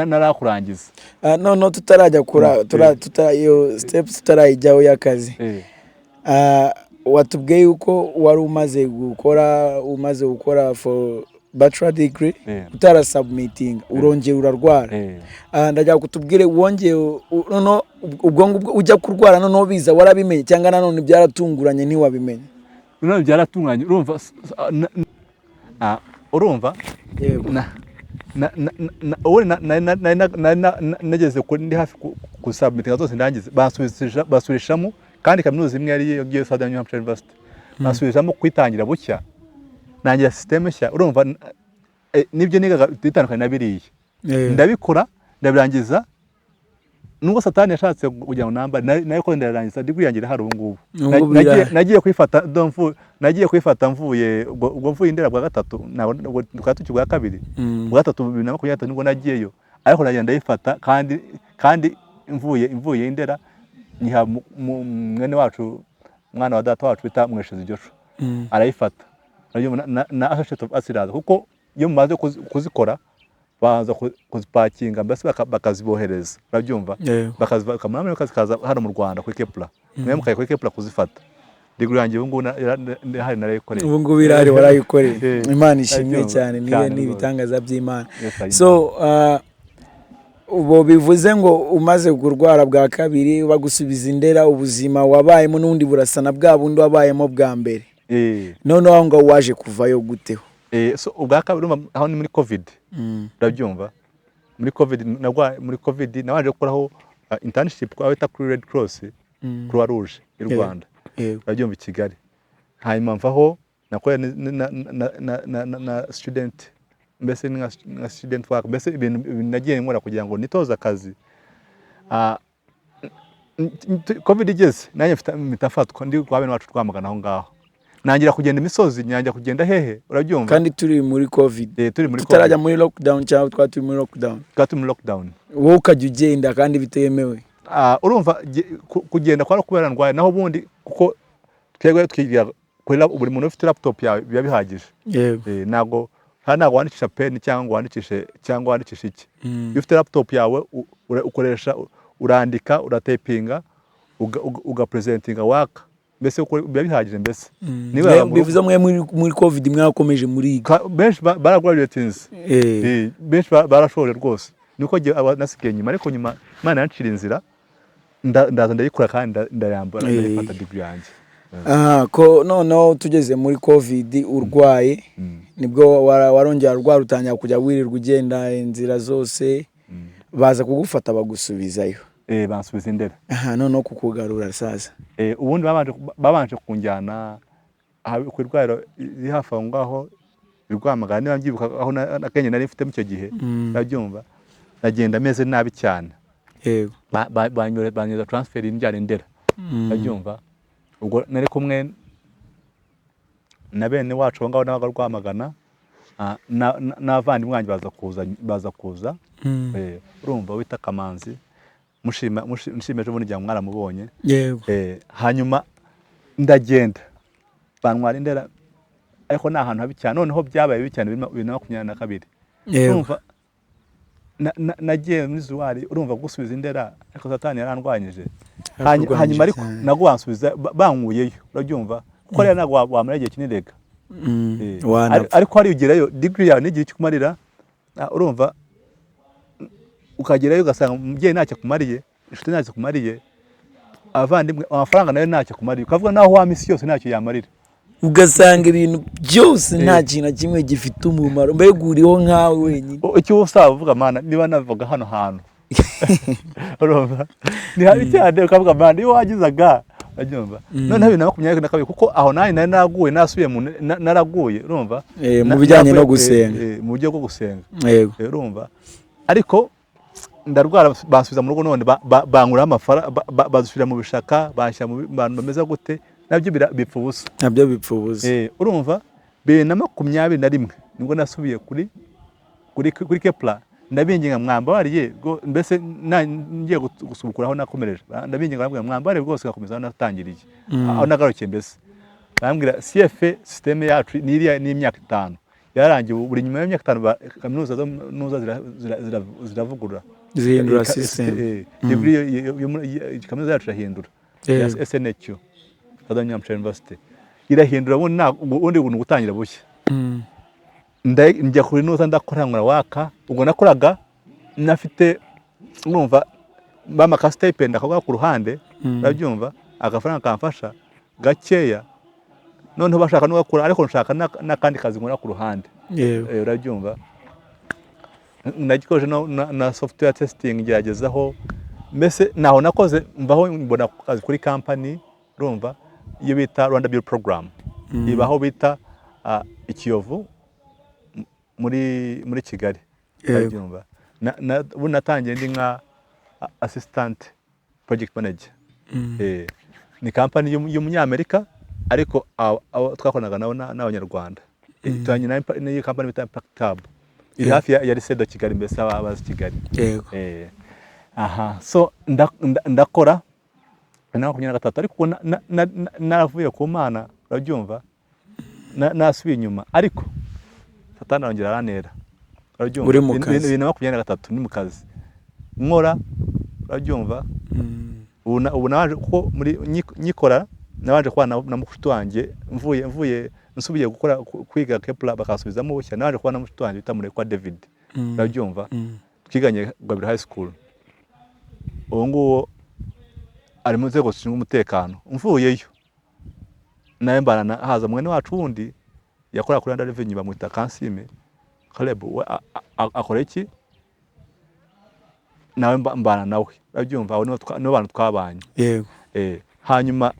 narakurangiza. Noneho tutarajya kura iyo step tutarayijyaho y'akazi, watubwiye yuko wari umaze gukora for bachelor degree, utarasubmitinga, urongera urarwara. Ndagira kutubwire, wongeye noneho ubwo ngubwo ujya kurwara, noneho biza warabimenye cyangwa nanone byaratunguranye ntiwabimenye? Noneho byaratunganye, urumva, urumva? Yego. Ubundi nageze kuri ndi hafi gusubmitinga zose ndangize, basubirishamo. Kandi kaminuza imwe yari iyo ngiyo, Southern New Hampshire University, basubirishamo kwitangira bushya, nangira system nshya, urumva, nibyo nigaga bitandukanye na biriya. Ndabikora, ndabirangiza, nubwo Satani yashatse kugira ngo nambare, nayo ko ndarangiza, degree yanjye irahari ubu ngubu. Ubu ngubu irahari. Nagiye kuyifata nagiye kuyifata mvuye ubwo mvuye Indera bwa gatatu, ntabwo ubwo twari tukiri bwa kabiri. Bwa gatatu, 2023 nibwo nagiyeyo, ariko nagenda ndayifata, kandi mvuye Indera. Nyiha mwene wacu, mwana wa data wacu bita Mweshizi Joshua, arayifata. Urabyumva, na Associate of Arts iraza, kuko iyo mumaze kuzikora baza kuzipakinga, mbese bakazibohereza, urabyumva? Yego. Bakaziva muri Amerika zikaza hano mu Rwanda kuri Kepler, mwe mukajya kuri Kepler kuzifata. Degree yanjye ubu ngubu ndahari, narayikoreye. Ubu ngubu irahari, warayikoreye. Eh, Imana ishimwe ndabyumva. cyane, niyo Cyane ni rwose. ibitangaza by'Imana. Yes, I So ubu bivuze ngo umaze kurwara bwa kabiri, bagusubiza Indera, ubuzima wabayemo n'ubundi burasa na bwa bundi wabayemo bwa mbere. Eh, Noneho aho ngaho waje kuvayo guteho? So ubwa kabiri, urumva aho ni muri COVID, urabyumva? Muri COVID nagwa, muri COVID nabanje gukoraho internship aho bita kuri Red Cross, Croix Rouge y'u Rwanda, urabyumva, i Kigali. Hanyuma mvaho nakoreye na student, mbese ni nka student work, mbese ibintu nagiye nkora kugira ngo nitoze akazi. COVID igeze nanjye mpita mfatwa ndi kwa bene wacu Rwamagana aho ngaho, nangira kugenda imisozi, nyangira kugenda hehe, urabyumva? Kandi turi muri COVID? Eh, turi muri Tutarajya COVID. muri lockdown cyangwa twaba turi muri lockdown? Twari turi muri lockdown. Wowe ukajya ugenda kandi bitemewe? Urumva kugenda kwari kubera ndwaye, naho ubundi kuko twebwe twigira kuri buri muntu ufite laptop yawe biba bihagije. Ntabwo wandikisha pen cyangwa wandikishe iki. Iyo ufite laptop yawe ukoresha, urandika, uratypinga, ugapresentinga waka, mbese biba bihagije mbese. Niba mu rugo- Bivuze mwe muri COVID mwakomeje muriga? Benshi baragraduatinze. Benshi barashoje rwose, niko jye nasigaye nyuma, ariko nyuma Imana yancira inzira, ndaza ndayikora kandi ndayambara, ndayifata degree yanjye. Aha ko noneho tugeze muri COVID urwaye, nibwo warongera urwara, utangira kujya wirirwa ugenda inzira zose, baza kugufata bagusubizayo. Bansubiza Indera. Aha noneho kukugarura sasa? Ubundi babanje kunjyana ku irwariro riri hafi aho ngaho i Rwamagana, niba mbyibuka, aho akenge nari mfitemo icyo gihe, urabyumva? Nagenda meze nabi cyane. Banyura transfer injyana Indera, urabyumva? Ubwo nari kumwe na bene wacu aho ngaho nabaga Rwamagana, n'abavandimwe banjye baza kuza. Urumva wita Kamanzi, mushima mushima, ejo bundi ngira ngo mwaramubonye. Hanyuma ndagenda bantwara Indera, ariko ni ahantu habi cyane. Noneho byabaye bibi cyane 2022. Urumva nagiye muri zuwari, urumva gusubiza Indera, ariko Satani yarandwanyije. Yarakurwanyije Hanyuma ariko cyane. nabwo bansubiza bankuyeyo, urabyumva? Kuko rero ntabwo wamara igihe kinini rega. Wanapfa. Ariko hari ugerayo degree yawe n'igihe icyo ikumarira, urumva ukagerayo ugasanga umubyeyi ntacyo akumariye, inshuti ntacyo akumariye, abavandimwe, amafaranga nayo ntacyo akumariye, ukavuga naho wama isi yose ntacyo yamarira. Ugasanga ibintu byose nta kintu na kimwe gifite umumaro, mbega uriho nkawe wenyine. Icyo uba usaba uvuga: "Mana, niba navaga hano hantu," urumva ni habi cyane, ukavuga: "Mana, iyo wagizaga," urabyumva? Noneho 2022, kuko aho nanjye nari naraguye, nasubiye mu naraguye, urumva? Mu bijyanye no naraguye, gusenga. Mu buryo bwo gusenga. Urumva, ariko ndarwara, bansubiza mu rugo, none bankuraho amafaranga, bazishyira mu bishaka, banshyira mu bantu bameze gute, nabyo bipfa ubusa. Nabyo bipfa ubusa. Urumva 2021 nibwo nasubiye kuri Kepler, ndabinginga mwambabariye, mbese ngiye gusubukura aho nakomereje. Ndabinginga, barambwira mwambabariye rwose ngakomeza aho natangiriye, aho nagarukiye mbese. Barambwira CFA system yacu ni iriya, ni imyaka 5 yararangiye. Ubu buri nyuma y'imyaka 5 kaminuza zo nuza ziravugurura. Zihindura system. Degree yo muri kaminuza yacu irahindura. Ya SNHU, Southern New Hampshire University, irahindura. Ubundi ni ugutangira bushya. Njya kuri nuza, ndakora, nkora waka. Ubwo nakoraga nafite, urumva, bampa ka stipend akaguha ku ruhande, urabyumva, agafaranga kamfasha gakeya. Noneho bashaka no gakora, ariko nshaka n'akandi kazi nkora ku ruhande. Urabyumva, nagikoje na software testing ngeragezaho, mbese naho nakoze mvaho mbona akazi kuri company, urumva, iyo bita Rwanda Build Program, ibaho bita i Kiyovu muri Kigali. Urabyumva, ubu natangiye ndi nka assistant project manager. Ni company y'umunyamerika, ariko abo twakoranaga nabo n'Abanyarwanda. Turanye n'iyi company bita Impact Hub, iri hafi ya Lycée de Kigali, mbese abazi Kigali. Aha so ndakora. 2023, ariko ubwo naravuye ku Mana, urabyumva, nasubiye inyuma, ariko Satani arongera arantera, urabyumva. Uri mu kazi. 2023 ni mu kazi nkora, urabyumva. Ubu nabanje kuko muri nyikora nabanje kubana na mushuti wanjye, mvuye nsubiye gukora kwiga Kepler bakansubizamo bushya, nabanje kubana na mushuti wanjye bita Murekwa David, urabyumva, twiganye Gabiro High School. Uwo nguwo ari mu nzego zishinzwe umutekano. Mvuyeyo nawe mbana haza mwene wacu wundi yakora kuri Rwanda Revenue, bamwita Kansime Caleb, we akora iki nawe mbana nawe, urabyumva. Abo nibo bantu twabanye. Hanyuma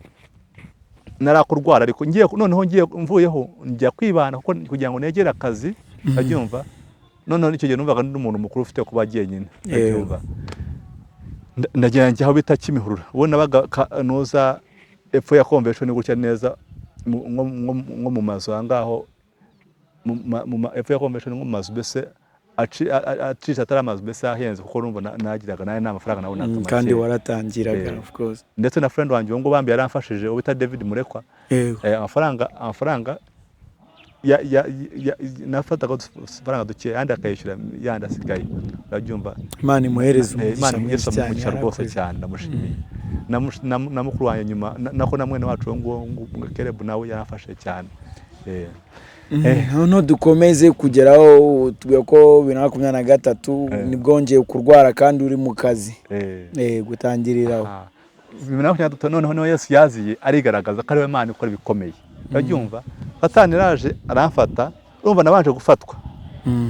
narakurwara, ariko ngiye noneho ngiye mvuyeho njya kwibana kuko kugira ngo negere akazi, urabyumva. Noneho icyo gihe numvaga ndi umuntu mukuru ufite kuba jyenyine, urabyumva. Ndagenda njya aho bita Kimihurura, ubu nabaga nuza epfo ya Convention gutya neza, nko mu mazu aha ngaho, epfo ya Convention, nko mu mazu mbese acisha, atari amazu mbese ahenze, kuko urumva nagiraga nayo nta mafaranga nabonaga make. Kandi waratangiraga, of course. Ndetse na friend wanjye uwo nguwo bambi yaramfashije, uwo bita David Murekwa. Amafaranga nafataga udufaranga duke, yandi akayishyura, yandi asigaye, urabyumva. Imana imuhereze umugisha Imana mwinshi imuhereze cyane, umugisha rwose yarakoze. cyane, ndamushimiye. Na mukuru wanjye nyuma nako na mwene wacu uwo nguwo Caleb nawe yaramfashije cyane. Noneho dukomeze kugeraho tubwira ko 2023 nibwo wongeye kurwara kandi uri mu kazi. Gutangiriraho. Aha. 2023 noneho niho Yesu yaziye arigaragaza ko ari we Mana ikora ibikomeye, urabyumva. Satani yaraje aramfata, urumva nabanje gufatwa,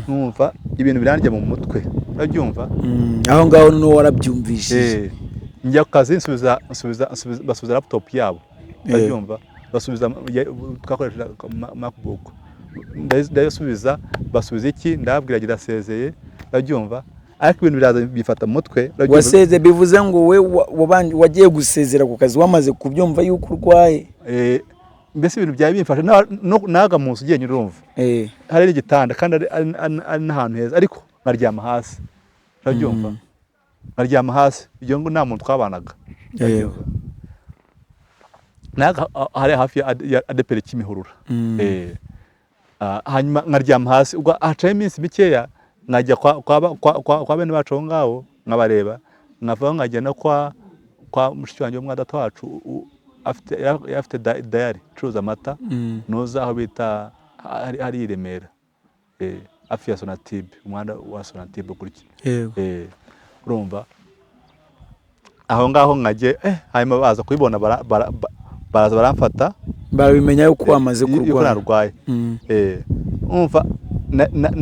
numva ibintu birandya mu mutwe, urabyumva. Aho ngaho noneho warabyumvishije. Njya ku kazi, nsubiza nsubiza nsubiza basubiza laptop yabo, urabyumva, basubiza twakoreshaga MacBook, ndayisubiza, basubiza iki, ndababwira ndasezeye, urabyumva, ariko ibintu biraza bifata mu mutwe, urabyumva? Waseze bivuze ngo we wagiye gusezera ku kazi wamaze kubyumva yuko urwaye. Mbese ibintu byari bimfashe naga mu nzu ugenda urumva hari n'igitanda kandi ari n'ahantu heza, ariko nkaryama hasi, urabyumva, nkaryama hasi ibyo ngo nta muntu twabanaga. Naga hari hafi ya ADEPR Kimihurura. Hanyuma nkaryama hasi, ubwo hacaho iminsi mikeya nkajya kwa bene bacu aho ngaho nkabareba, nkavaho nkajya no kwa mushiki wanjye wo mwa data wacu, afite yari afite dairy icuruza amata, nuza aho bita hari i Remera, hafi ya Sonatube, umuhanda wa Sonatube gutya. Urumva aho ngaho nkajye, hanyuma baza kubibona, baraza baramfata. Barabimenya yuko wamaze yuko kurwara. Narwaye. Umva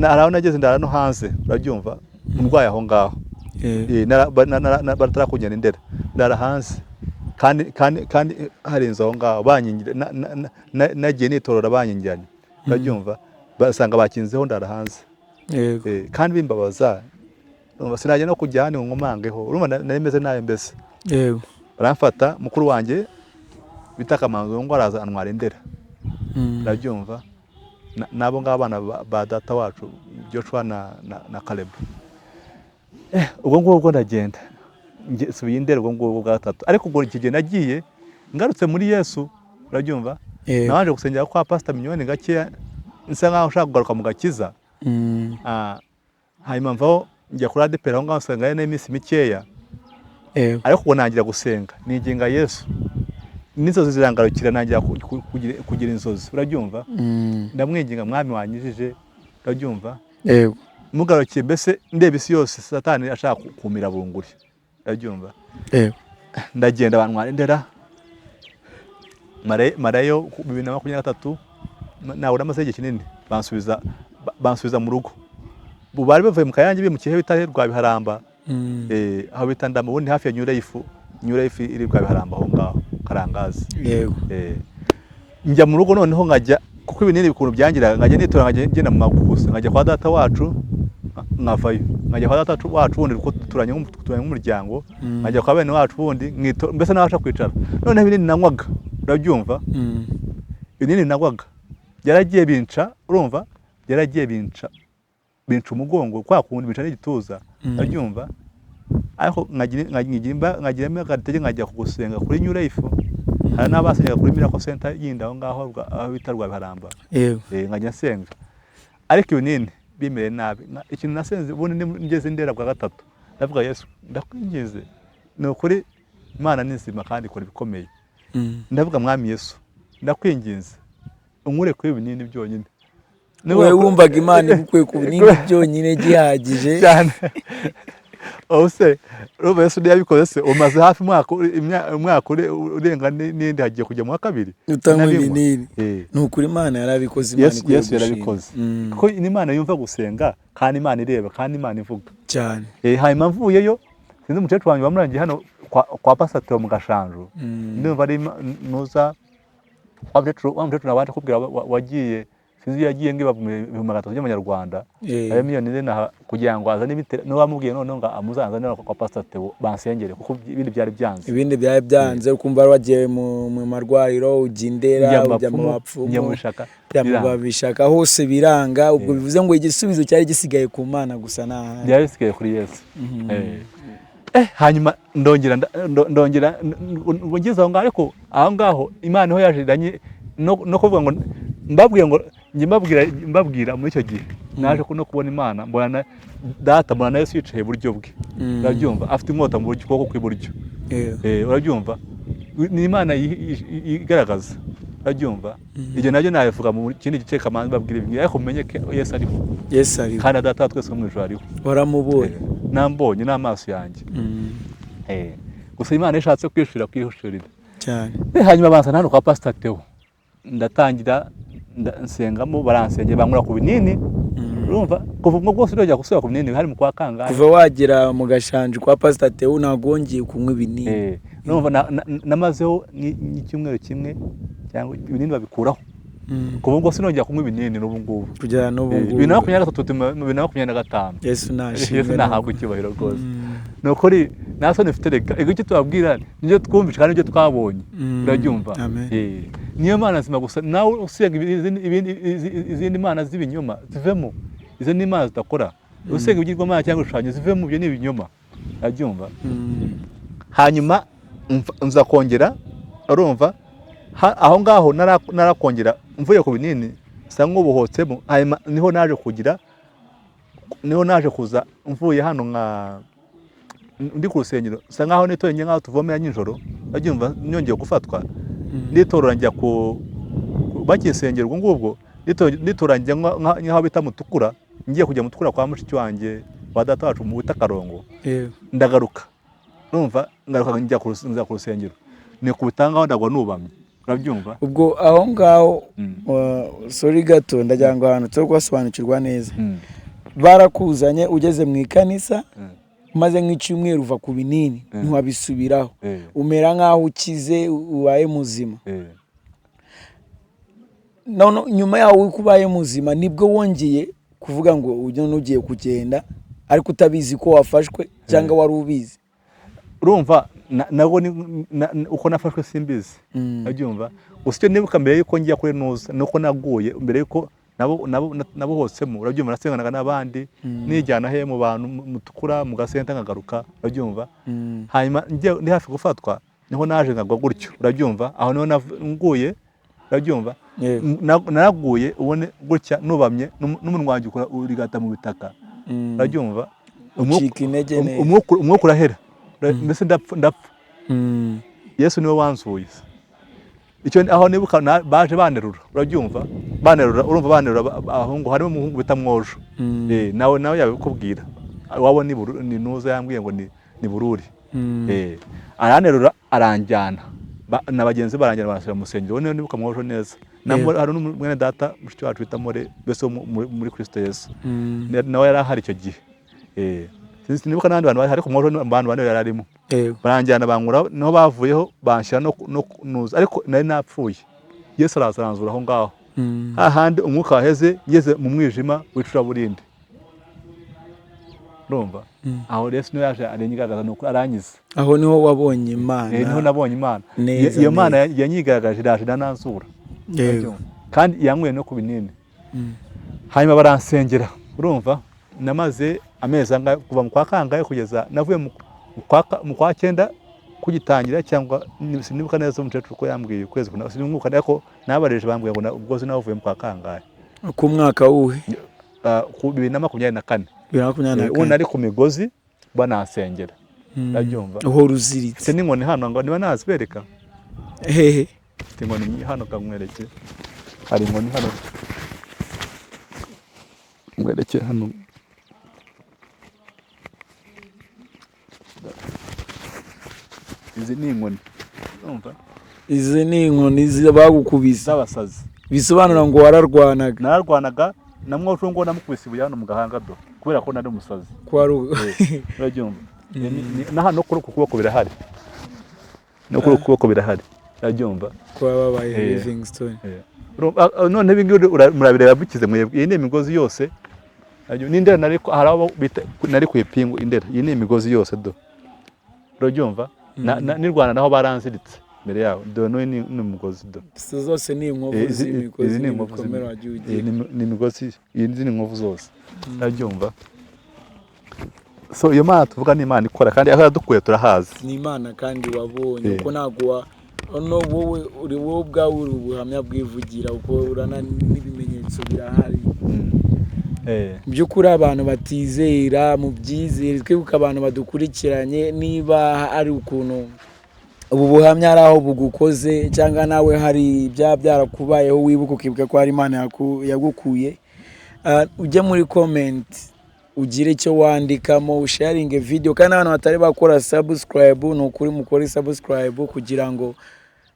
hari aho nageze ndara no hanze, urabyumva, ndwaye aho ngaho. Batarakujyana i Ndera, ndara hanze kandi hari inzu aho ngaho banyingira, nagiye nitorora banyingiranye, urabyumva, basanga bakinzeho, ndara hanze. Kandi bimbabaza, urumva sinajya no kujya hano ngo nkomangeho, urumva nari meze nabi mbese. Baramfata, mukuru wanjye bita Kamanzi ngo araza antwara i Ndera, urabyumva, n'abo ngabo abana ba data wacu Joshua na Caleb. Ubwo ngubwo ndagenda nsubiye i Ndera ubwo ngubwo bwa gatatu, ariko ubwo iki gihe nagiye ngarutse muri Yesu, urabyumva. Nabanje gusengera kwa Pastor Mignone gakeya, nsa nkaho nshaka kugaruka mu gakiza. Hanyuma mvaho njya kuri ADEPR, aho ngaho nsengayo n'iminsi mikeya. Ariko ubwo nangira gusenga nigenga Yesu, n'inzozi zirangarukira, nangira kugira inzozi, urabyumva. Ndamwinginga, mwami wanyijije, urabyumva. Mugarukiye mbese ndeba isi yose Satani ashaka kumira bunguri, urabyumva. Ndagenda bantwara i Ndera, marayo 2023, nabura amaze igihe kinini, bansubiza mu rugo. Ubu bari bavuye mu Kayange bimukiye aho bita Rwabiharamba, aho bita Ndama, ubundi hafi ya New Life, New Life iri Rwabiharamba aho ngaho Karangazi. Njya mu rugo noneho nkajya, kuko ibinini ukuntu byangiraga, nkajya nitora, nkajya ngenda mu maguru gusa, nkajya kwa data wacu nkavayo, nkajya kwa data wacu wundi kuko duturanye nk'umuryango, nkajya kwa bene wacu wundi mbese nabasha kwicara. Noneho ibinini nanywaga, urabyumva, ibinini nanywaga byaragiye binca, urumva, byaragiye binca umugongo kwa kundi, binca n'igituza, urabyumva. Ariko nkagiramo agatege nkajya gusenga kuri New Life. Hari n'abasengaga kuri Miracle Center yindi aho ngaho aho bita Rwabiharamba. Nkajya nsenga ariko ibinini bimereye nabi. Ikintu nasenze ubundi ngeze Ndera bwa gatatu, ndavuga: "Yesu, ndakwinginze, ni ukuri Imana ni nzima kandi ikora ibikomeye." Ndavuga: "Mwami Yesu, ndakwinginze unkure kuri ibi binini byonyine." Wowe wumvaga Imana igukuye ku binini byonyine gihagije. Cyane. Ubu se urumva Yesu ntiyabikoze se? Umaze hafi umwaka urenga n'indi, hagiye kujya mu wa kabiri utanywa ntabinywa. ibinini. Ni ukuri Imana yarabikoze, Imana Yesu ikwiye Yesu gushimwa. yarabikoze, kuko Imana yumva gusenga, kandi Imana ireba, kandi Imana ivuga. Hanyuma mvuyeyo, sinzi umukecuru wanjye wamurangiye hano kwa Pasatero mu Gashanju. Ndumva ari nuza wa mukecuru nabanje kubwira wagiye, sinzi iyo yagiye ngo 300,000 by'amanyarwanda, ayo miliyoni 4 kugira ngo azane imiti. Niwe wamubwiye noneho ngo amuzanzane kwa Pastor Theo bansengere, kuko ibindi byari byanze. Ibindi byari byanze, ukumva wari wagiye mu marwariro, ujya i Ndera, Njya mu ujya mu bapfumu, bapfumu, njya mu bishaka, ujya mu biranga. Babishaka hose biranga. Ubwo bivuze ngo igisubizo cyari gisigaye ku Mana gusa, nta handi. Byari bisigaye kuri Yesu. Hanyuma ndongera ndongera ngo ngeze aho ngaho, ariko aho ngaho Imana niho yaje iranye no kuvuga ngo mbabwiye ngo njye mbabwira muri icyo gihe naje no kubona Imana, mbona na data, mbona na Yesu yicaye iburyo bwe. Urabyumva, afite inkota mu buryo ukuboko kw'iburyo. Urabyumva, ni Imana igaragaza, urabyumva. Ibyo nabyo nabivuga mu kindi gice. Kamanzi mbabwira ibi, ariko mumenye ko Yesu ariho. Yesu ariho. Kandi data wa twese wo mu ijuru ariho. Waramubonye. Nambonye n'amaso yanjye. Gusa Imana iyo ishatse kwishurira kwihishurira. Cyane. Hanyuma banzana hano kwa Pastor Theo, ndatangira nsengamo, baransengera, bankura ku binini. Urumva, kuva ubwo bwose ndongera gusubira ku binini hari mu kwa kangahe? Kuva wagera mu Gashanji kwa Pastor Theo ntabwo wongeye kunywa ibinini. Urumva namazeho nk'icyumweru kimwe cyangwa, ibinini babikuraho. Kuva ubwo sinongera kunywa ibinini n'ubu ngubu. Kugera n'ubu ngubu. 2023, 2025. Yesu nashimwe. Yesu nahabwa icyubahiro rwose. Ni ukuri nta soni mfite. Reka icyo tubabwira nibyo twumvise kandi nibyo twabonye. Urabyumva. Amen. Niyo Mana nzima gusa. Nawe usenga izindi mana z'ibinyoma, zivemo. Izo ni imana zidakora. Usenga ibigirwamana cyangwa ibishushanyo, zivemo, ibyo ni ibinyoma. Urabyumva. Hanyuma nza kongera, urumva, aho ngaho narakongera mvuye ku binini nsa nk'ubuhotsemo. Hanyuma niho naje kugira, niho naje kuza mvuye hano nka ndi ku rusengero, nsa nkaho nitoye nkaho tuvomera nijoro. Urabyumva, nyongeye gufatwa, nditorora njya ku bakinsengera. Ubwo ngubwo nditora njya nk'aho bita Mutukura, ngiye kujya Mutukura kwa mushiki wanjye wa data wacu mu bita Karongo. Ndagaruka, urumva, ngaruka njya nza ku rusengero, nikubita ngaho ndagwa nubamye. Urabyumva. Ubwo aho ngaho, sorry gato, ndagira ngo ahantu turi kuhasobanukirwa neza. Barakuzanye ugeze mu ikanisa, umaze nk'icyumweru uva ku binini, ntiwabisubiraho, umera nk'aho ukize, ubaye muzima. None nyuma yaho uko ubaye muzima nibwo wongeye kuvuga ngo ujya ugiye kugenda, ariko utabizi ko wafashwe, cyangwa wari ubizi? Urumva, nabwo uko nafashwe simbizi. Urabyumva. Gusa icyo nibuka mbere yuko njya kuri nuza nuko naguye, mbere yuko nabo nabo nabo hotsemo, urabyumva, nasenganaga n'abandi, nijyana he mu bantu mutukura mu gasenta nkagaruka. Urabyumva. Hanyuma ndi hafi gufatwa niho naje nkagwa gutyo. Urabyumva, aho niho nguye. Urabyumva. Naraguye ubone gutya nubamye, n'umunwa wanjye urigata mu bitaka. Urabyumva. Ucika intege neza. Umwuka urahera. Mbese ndapfa, ndapfa. Yesu niwe wanzuye. Icyo aho nibuka baje banerura, urabyumva, banerura, urumva, banerura abahungu, harimo umuhungu bita Mwojo. Nawe yabikubwira, wabo ni ni nuza yambwiye ngo ni Bururi. Aranterura aranjyana, na bagenzi be baranjyana, banshyira mu rusengero. Uwo niwe nibuka, Mwojo neza. Hari n'umwene data mushiki wacu bita More, mbese wo muri Kristo Yesu. Nawe yari ahari icyo gihe. Sinibuka n'abandi bantu bahari, ariko Mwojo ni mu bantu bane yari arimo. Baranjyana bankura, niho bavuyeho banshyira no nuza, ariko nari napfuye. Yesu araza aranzura aho ngaho, hahandi umwuka waheze, ngeze mu mwijima w'icuraburindi. Urumva, aho Yesu niwe yaje aranyigaragaza, nuko arankiza. Aho niho wabonye Imana. Niho nabonye Imana. Neza, Iyo Mana neza. yanyigaragaje, iraje irananzura. Kandi yanyweye no ku binini. Hanyuma baransengera. Urumva, namaze amezi angahe, kuva mu kwa kangahe kugeza navuye mu Mu kwa cyenda kugitangira, cyangwa sinibuka neza umukecuru ko yambwiye ukwezi, sinibuka, ariko nabarije bambwiye ngo ubwo sinavuye mu kwa kangahe. Ku mwaka wuhe? Ku 2024. 2024. Ubu nari ku migozi banansengera, ndabyumva. Uhora uziritse. Mfite n'inkoni hano ngo niba nazibereka. Hehe? Mfite inkoni hano, kamwereke, hari inkoni hano, mwereke hano. Izi ni inkoni, urumva? Izi ni inkoni bagukubise z'abasazi. Bisobanura ngo wararwanaga. Nararwanaga, namwo ngo namukubise ibuye hano mu gahanga do kubera ko nari umusazi. Urabyumva? Na hano kuri uku kuboko birahari, no kuri uku kuboko birahari, urabyumva? Ko wababaye Livingstone. None ibi ngibi murabireba bikize mwebwe, iyi ni imigozi yose n'indera nari, hari abo bita nari ku ipingu indera, iyi ni imigozi yose do, urabyumva? N'i Rwanda naho baranziritse mbere yaho do, n'uyu ni umugozi do. Zose ni inkovu z'imigozi n'ibikomere wagiye ugira. Ni imigozi, izi ni inkovu zose, urabyumva? So iyo Mana tuvuga ni Imana ikora, kandi aho yadukuye turahazi. Ni Imana kandi wabonye ko ntabwo no wowe uri wowe ubwawe uri ubuhamya bwivugira, uko urana n'ibimenyetso birahari. Mu by'ukuri abantu batizera mu byizere, twibuka abantu badukurikiranye, niba ari ukuntu ubu buhamya ari aho bugukoze, cyangwa nawe hari ibyaba byarakubayeho wibuka ukibuka ko hari Imana yagukuye, ujye muri comment ugire icyo wandikamo, usharinge video, kandi n'abantu batari bakora subscribe ni ukuri mukore subscribe kugira ngo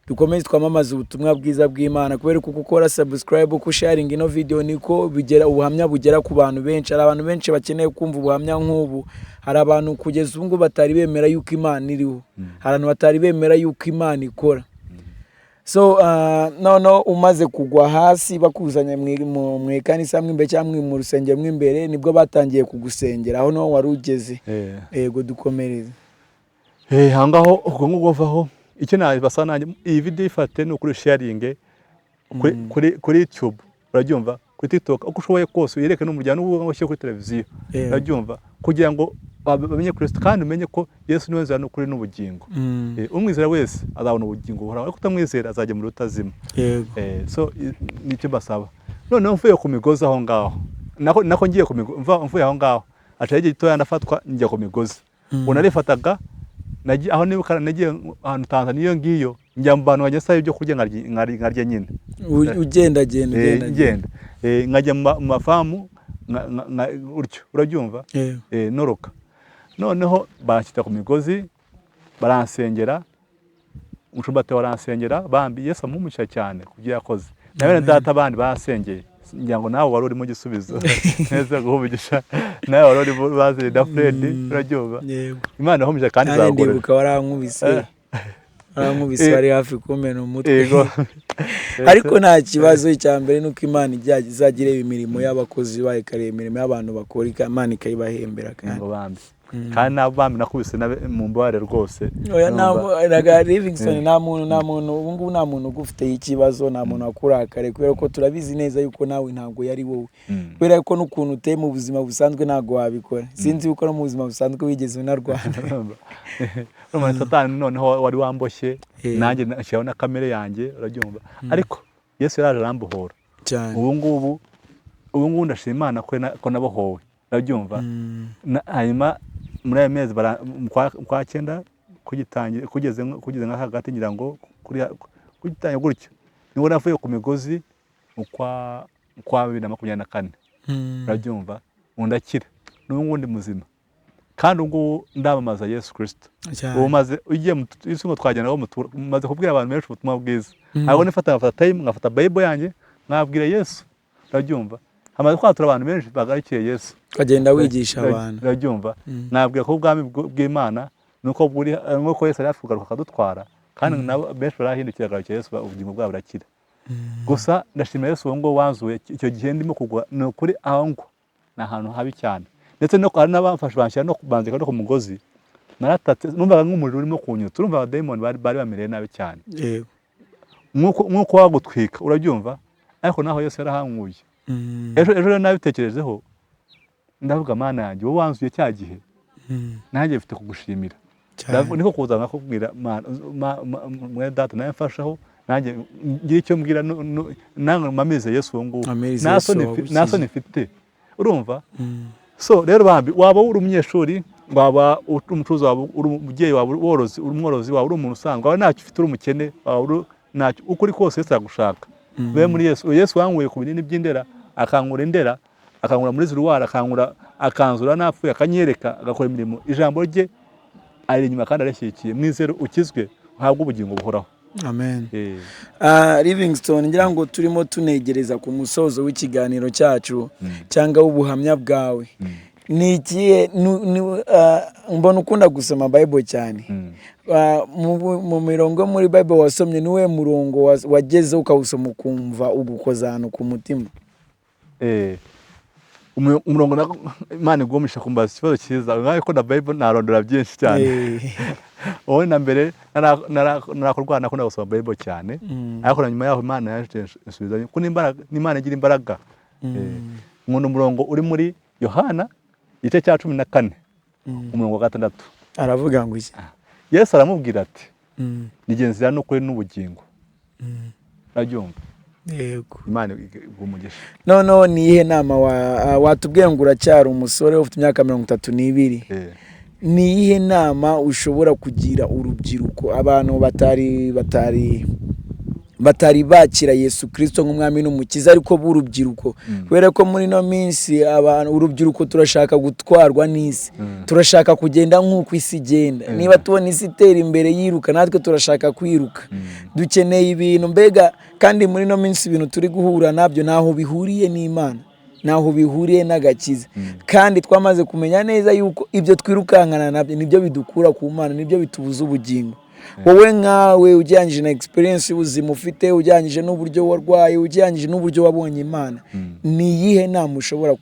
dukomeze twamamaze ubutumwa bwiza bw'Imana, kubera ko gukora subscribe, uko sharinga ino video niko bigera ubuhamya bugera ku bantu benshi. Hari abantu benshi bakeneye kumva ubuhamya nk'ubu, hari abantu kugeza ubu ngubu batari bemera yuko Imana iriho, hari abantu batari bemera yuko Imana ikora. So noneho umaze kugwa hasi bakuzanye mu ikanisa mo imbere cyangwa mu rusengero mo imbere, nibwo batangiye kugusengera, aho niho wari ugeze. Yego, dukomereze. Aho ngaho ubwo ngubwo vaho, icyo nabasaba nanjye, iyi video ifate ni ukuri sharinge kuri YouTube, urabyumva, kuri TikTok, uko ushoboye kose uyereke n'umuryango n'ubwo ushyire kuri televiziyo, urabyumva, kugira ngo bamenye Kristo, kandi umenye ko Yesu niwe nzira n'ukuri n'ubugingo. Umwizera wese azabona ubugingo buhoraho, ariko utamwizera azajya mu rutazima. So nicyo basaba. Noneho mvuye ku migozi aho ngaho, nako ngiye ku migozi, mvuye aho ngaho aca igihe gitoya ndafatwa njya ku migozi. Ubu narifataga, aho nibuka nagiye ahantu Tanzania iyo ngiyo, njya mu bantu bajya ibyo kurya nkarya nyine. Ugendagenda. Ngenda nkajya mu mafamu utyo, urabyumva, noroka. Noneho banshyira ku migozi baransengera, umushumba waransengera, bambi Yesu amuha cyane ku byo yakoze. Na bene data bandi basengeye, ngira ngo nawe wari urimo Gisubizo neza guhugisha, nawe wari urimo bazire na Fred, urabyumva? Imana ihumuje kandi izagorora. Ndibuka warankubise, wari hafi kumena umutwe. Ariko nta kibazo, icya mbere nuko Imana izajya ireba imirimo y'abakozi bayo, ikareba imirimo y'abantu bakora, Imana ikayibahembera. Kandi kandi nabo bambi nakubise mu mbabare rwose. Oya, Livingstone, nta muntu ubu ngubu, nta muntu ugufiteho ikibazo, nta muntu wakurakare, kubera ko turabizi neza yuko nawe ntabwo yari wowe, kubera ko n'ukuntu uteye mu buzima busanzwe ntabwo wabikora. Sinzi yuko no mu buzima busanzwe wigeze unarwana. Satani noneho wari wamboshye, nanjye nshyiraho na kamere yanjye, urabyumva, ariko Yesu yaraje arambohora. Ubu ngubu ndashima Imana ko nabohowe, urabyumva. Hanyuma muri ayo mezi kwa cyenda kugeze nka hagati, ngira ngo kugitangira gutyo nibwo navuye ku migozi kwa 2024, urabyumva, ndakira n'ubu ngubu ndi muzima, kandi ubu ngubu ndamamaza Yesu Kristo. Ubu maze ugiye ngo twagenda, maze kubwira abantu benshi ubutumwa bwiza, ahubwo nifata nkafata time, nkafata Bible yanjye nkabwira Yesu, urabyumva. Hamaze kwatura abantu benshi bagarukiye Yesu, ukagenda wigisha abantu, urabyumva. Nabwira ko ubwami bw'Imana nuko buri, nuko Yesu ari hafi kugaruka akadutwara, kandi nabo benshi barahindukira bagarukiye Yesu, ubugingo bwabo burakira. Gusa ndashimira Yesu uwo nguwo wanzuye icyo gihe ndimo kugwa, ni ukuri aho ngwa ni ahantu habi cyane, ndetse no hari n'abamfashe banshyira no banzika no ku mugozi, naratatse, numvaga nk'umuriro urimo kunyutsa, urumva abadayimoni bari bamereye nabi cyane, nk'uko wagutwika, urabyumva, ariko naho Yesu yarahankuye. Ejo rero nabitekerejeho ndavuga, Mana yanjye wowe wanzuye cya gihe, nanjye mfite kugushimira. Cyane. Niko kuza nkakubwira, mwene data, nawe mfashaho, nanjye ngira icyo mbwira, nange mpamirize Yesu uwo nguwo. Mpamirize Nta Yesu soni wagukiza. Nta soni mfite, urumva? So rero bambi, waba uri umunyeshuri, waba uri umucuruzi, waba uri umubyeyi, waba uri umworozi, uri umworozi, waba uri umuntu usanzwe, waba ntacyo ufite, uri umukene, waba uri ntacyo, uko uri kose Yesu aragushaka. Be muri Yesu. Yesu wankuye ku binini by'indera, akankura indera, akankura muri ziruwara, akankura, akanzura napfuye, akanyereka, agakora imirimo. Ijambo rye ari inyuma kandi arishyigikiye. Mwizere, ukizwe, uhabwe ubugingo buhoraho. Amen. Eh. Livingstone, ngira ngo turimo tunegereza ku musozo w'ikiganiro cyacu cyangwa w'ubuhamya bwawe. Ni ikihe mbona ukunda gusoma Bible cyane. Mu mirongo yo muri Bible wasomye, niwe murongo wageze ukawusoma ukumva ugukoza ahantu ku mutima? Umurongo Imana igumisha kumbaza ikibazo cyiza nkaho ko na Bible narondora byinshi cyane. Wowe na mbere narakurwana nakunda gusoma Bible cyane, ariko na nyuma yaho Imana yaje insubiza ko n'Imana igira imbaraga. Nkunda umurongo uri muri Yohana igice cya 14, umurongo wa 6. Aravuga ngo iki? Yesu aramubwira ati: "Ni jye nzira n'ukuri n'ubugingo." Urabyumva? Yego. Imana iguha umugisha. Noneho ni iyihe nama watubwiye ngo uracyari umusore ufite imyaka 32? Ni iyihe nama ushobora kugira urubyiruko, abantu batari bakira Yesu Kirisito nk'umwami n'umukiza, ariko b'urubyiruko? Kubera ko muri ino minsi abantu, urubyiruko, turashaka gutwarwa n'isi, turashaka kugenda nk'uko isi igenda. Niba tubona isi itera imbere yiruka, natwe turashaka kwiruka. Dukeneye ibintu mbega, kandi muri ino minsi ibintu turi guhura nabyo ntaho bihuriye n'Imana, ntaho bihuriye n'agakiza. Kandi twamaze kumenya neza yuko ibyo twirukankana nabyo nibyo bidukura ku Mana, nibyo bitubuza ubugingo. Wowe nkawe, ugereranyije na experience y'ubuzima ufite, ugereranyije n'uburyo warwaye, ugereranyije n'uburyo wabonye Imana, ni iyihe nama ushobora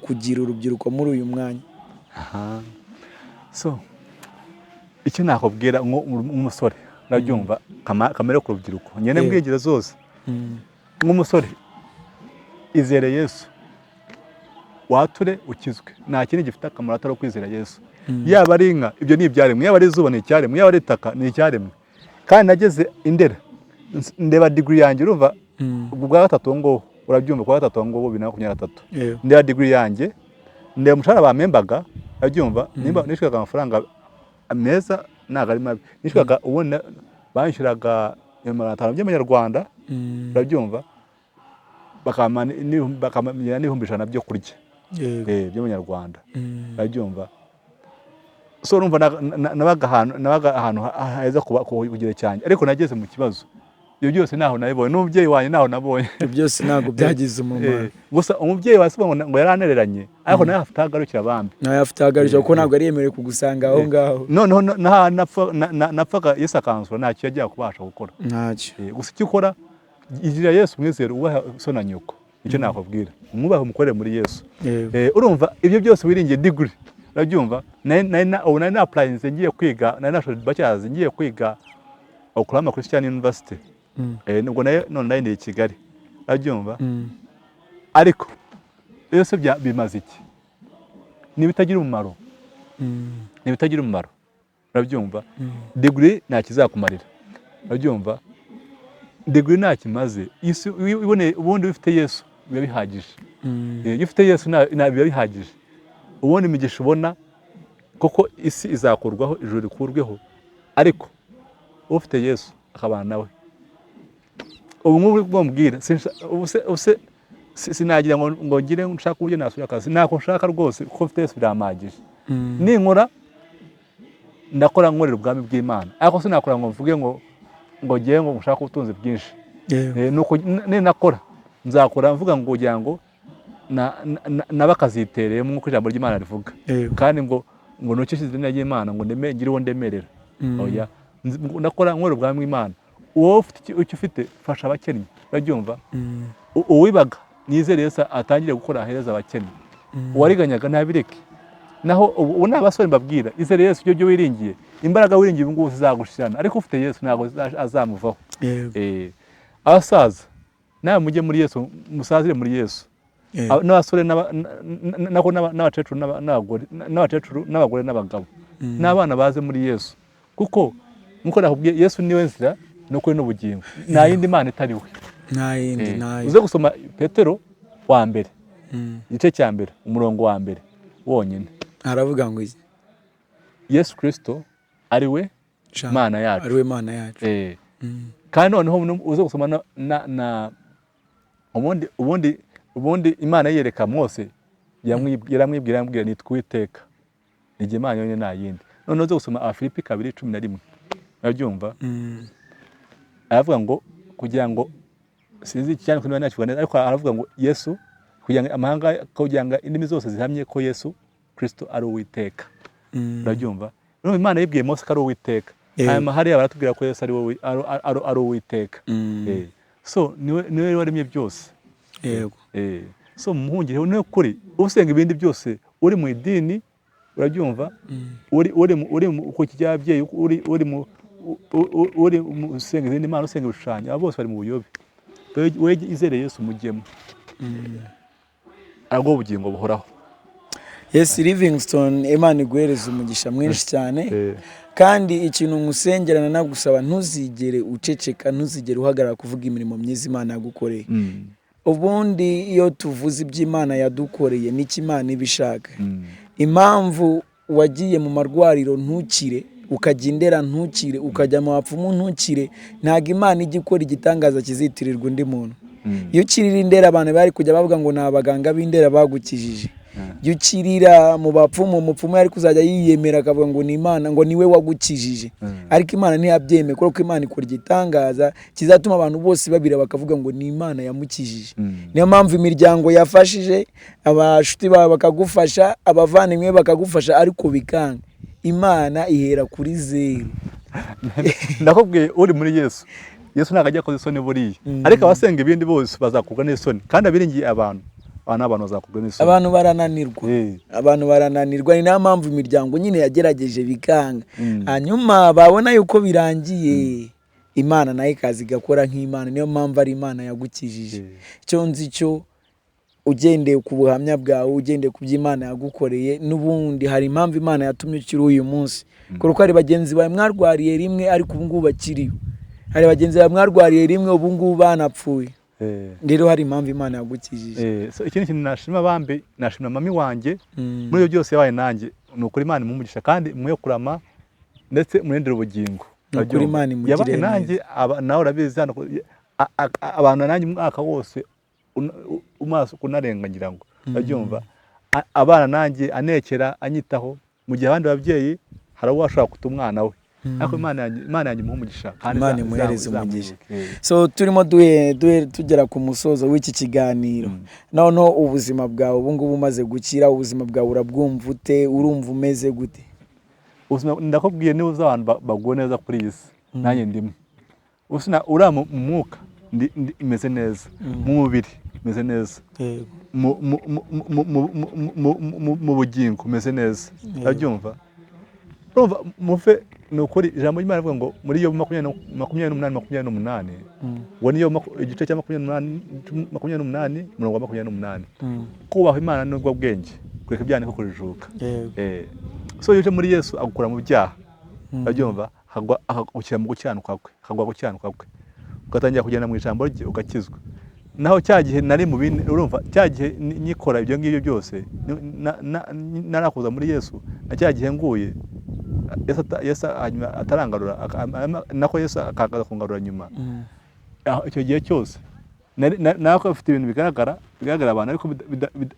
kugira urubyiruko muri uyu mwanya? Aha. So icyo nakubwira nk'umusore, urabyumva, kamere ku rubyiruko nyine, mbwigire zose, nk'umusore, izere Yesu, wature, ukizwe. Nta kindi gifite akamaro atari ukwizera Yesu. Yaba ari inka, ibyo ni ibyaremwe; yaba ari izuba, ni icyaremwe; yaba ari itaka, ni icyaremwe. Kandi nageze indera, ndeba degree yanjye, urumva, ubwo bwa gatatu ngubu, urabyumva, kuwa gatatu ngubu 2023, ndeba degree yanjye, ndeba umushahara bampembaga, urabyumva, nimba nishyuraga amafaranga meza, ntabwo ari mabi, nishyuraga ubundi banyishyuraga 500 by'amanyarwanda, urabyumva, bakampa n'100,000 byo kurya, by'amanyarwanda, urabyumva. So urumva nabaga ahantu heza kuba ku kigero cyanjye, ariko nageze mu kibazo. Ibyo byose ntaho nabibonye, n'umubyeyi wanjye ntaho nabonye. Ibyo byose ntabwo byagize umumaro. Gusa umubyeyi wawe si ngo yaranereranye, ariko nawe afite aho agarukira abandi. Nawe afite ahagarukira, kuko ntabwo yari yemerewe kugusanga aho ngaho. Noneho napfaga Yesu akansura, ntacyo yajyaga kubasha gukora. Ntacyo. Gusa icyo ukora, igira Yesu umwizere, ubaha so na nyoko. Icyo nakubwira, umwubahe, umukorere muri Yesu. Urumva, ibyo byose wiringiye degree, urabyumva, ubu nari na-applyinze ngiye kwiga, nari nashoje bachelors ngiye kwiga Oklahoma Christian University. Nubwo nayo none nari ndi i Kigali, urabyumva? Ariko byose bimaze iki niba itagira umumaro? Niba itagira umumaro, urabyumva, degree nta kizakumarira, urabyumva, degree nta kimaze. Isi iboneye ubundi ufite Yesu biba bihagije. Iyo ufite Yesu biba bihagije. Ubundi imigisha ubona koko, isi izakurwaho, ijuru rikurweho, ariko ufite Yesu akabana nawe. Ubu ngubu bwo mbwira, ubu se sinagira ngo ngire nshake uburyo nasubira akazi, ntako nshaka rwose, kuko mfite Yesu birampagije. Ninkora, ndakora nkorera ubwami bw'Imana, ariko sinakora ngo mvuge ngo ngiye ngo nshake ubutunzi bwinshi. Nuko ninakora, nzakora mvuga ngo kugira ngo nabakazitereyemo nk'uko ijambo ry'Imana rivuga, kandi ngo ntukishe izina ry'Imana ngo ndeme ngire uwo ndemerera. Oya, ndakora nkorera ubwami bw'Imana. Wowe ufite icyo ufite, fasha abakennye, urabyumva? Uwibaga nizere Yesu atangire gukora ahereza abakennye, uwariganyaga ntabireke. Naho ubu ni abasore mbabwira, izere Yesu. Ibyo byo wiringiye, imbaraga wiringiye ubu ngubu zizagushirana, ariko ufite Yesu ntabwo azamuvaho. Abasaza nawe mujye muri Yesu, musazire muri Yesu. N'abasore n'abakecuru n'abagore n'abagabo. N'abana baze muri Yesu, kuko nkuko nakubwiye, Yesu niwe nzira n'ukuri n'ubugingo, nta yindi Mana itari we. Nta yindi, ntayo. Uze gusoma Petero wa mbere, igice cya mbere, umurongo wa mbere wonyine. Aravuga ngo iki? Yesu Kirisito ari we Jambo. Mana yacu. Ari we Mana yacu. Kandi noneho uze gusoma na ubundi Imana yiyereka Mose, yaramwibwira, yaramubwira: "Nitwa Uwiteka, ni jye Imana yonyine, nta yindi." Noneho uze gusoma Abafilipi 2:11, urabyumva? Aravuga ngo kugira ngo, sinzi cyane ko niba nakivuga neza, ariko aravuga ngo Yesu, kugira ngo amahanga, kugira ngo indimi zose zihamye ko Yesu Kristo ari Uwiteka. Urabyumva? Urumva, Imana yibwiye Mose ko ari Uwiteka. Hanyuma hariya baratubwira ko Yesu ari wowe, ari Uwiteka. So niwe waremye byose. So muhungireho, niwe kuri. Usenga ibindi byose, uri mu idini, urabyumva, uri mu ku cy'ababyeyi, uri mu usenga izindi mana, usenga ibishushanyo, abo bose bari mu buyobe. Wowe izere Yesu, mujyemo, araguha ubugingo buhoraho. Yes, Livingstone, Imana iguhereza umugisha mwinshi cyane. Kandi ikintu nkusengerana nagusaba, ntuzigere uceceka, ntuzigere uhagarara kuvuga imirimo myiza Imana yagukoreye. Ubundi iyo tuvuze iby'Imana yadukoreye, n'icyo Imana iba ishaka, impamvu wagiye mu marwariro ntukire, ukajya Indera ntukire, ukajya mu bapfumu ntukire, ntabwo Imana ijya ikora igitangaza kizitirirwa undi muntu. Iyo ukirira Indera, abantu bari kujya bavuga ngo ni abaganga b'Indera bagukijije. Iyo ukirira mu bapfumu, umupfumu yari kuzajya yiyemera akavuga ngo ni Imana, ngo niwe wagukijije. Ariko Imana ntiyabyemeye, kubera ko Imana ikora igitangaza kizatuma abantu bose babira bakavuga ngo ni Imana yamukijije. Niyo mpamvu imiryango yafashije, abashuti bawe bakagufasha, abavandimwe bakagufasha, ariko bikanga. Imana ihera kuri zeru. Ndakubwiye, uri muri Yesu, Yesu ntabwo ajya akoza isoni buriya. Ariko abasenga ibindi bose bazakurwa n'isoni, kandi abiringiye abantu, aba ni abantu bazakurwa n'isoni. Abantu barananirwa. Abantu barananirwa, ni nayo mpamvu imiryango nyine yagerageje bikanga. Hanyuma babona yuko birangiye, Imana nayo ikaza igakora nk'Imana. Niyo mpamvu ari Imana yagukijije. Icyo nzi cyo, ugendeye ku buhamya bwawe, ugendeye ku byo Imana yagukoreye, n'ubundi hari impamvu Imana yatumye ukiri uyu munsi, kuko hari bagenzi bawe mwarwariye rimwe ariko ubu ngubu bakiriho, hari bagenzi bawe mwarwariye rimwe ubu ngubu banapfuye. Rero hari impamvu Imana yagukijije. So ikindi kintu nashima bambi, nashima mami wanjye muri ibyo byose yabaye nanjye. Ni ukuri, Imana imuha kandi imuhe kurama, ndetse imurindire ubugingo. Ni ukuri, Imana imugirire Yabaye neza. nanjye, nawe urabizi hano abantu nanjye umwaka wose umaso kunarenga, ngira ngo urabyumva. Abana nanjye, anekera, anyitaho, mu gihe abandi babyeyi hari uwo washobora guta umwana we. Ariko Imana yanjye imuhe umugisha kandi Imana imuhereze umugisha. izamwibuke. So turimo tugera ku musozo w'iki kiganiro. Noneho ubuzima bwawe ubu ngubu umaze gukira, ubuzima bwawe urabwumva ute? Urumva umeze gute? Ubuzima, ndakubwiye, niba uzi abantu baguwe neza kuri iyi si, nanjye ndimo. Ubuzima uriya mu mwuka imeze neza, mu mubiri meze neza, mu bugingo meze neza, urabyumva? Urumva muve, ni ukuri, ijambo ry'Imana rivuga ngo muri yo 28:28, ngo niyo igice cya 28, umurongo wa 28: "Kubaha Imana nubwo bwenge, kureka ibyaha niko kujijuka." So iyo uje muri Yesu, agukura mu byaha, urabyumva, akagushyira mu gukiranuka kwe, akagwa gukiranuka kwe, ugatangira kugenda mu ijambo rye, ugakizwa. Naho cya gihe nari mu bindi, urumva, cya gihe nyikora ibyo ngibyo byose, narakuza muri Yesu, na cya gihe nguye Yesu hanyuma atarangarura, nako Yesu akaza kungarura nyuma. Aho icyo gihe cyose nako bafite ibintu bigaragara abantu, ariko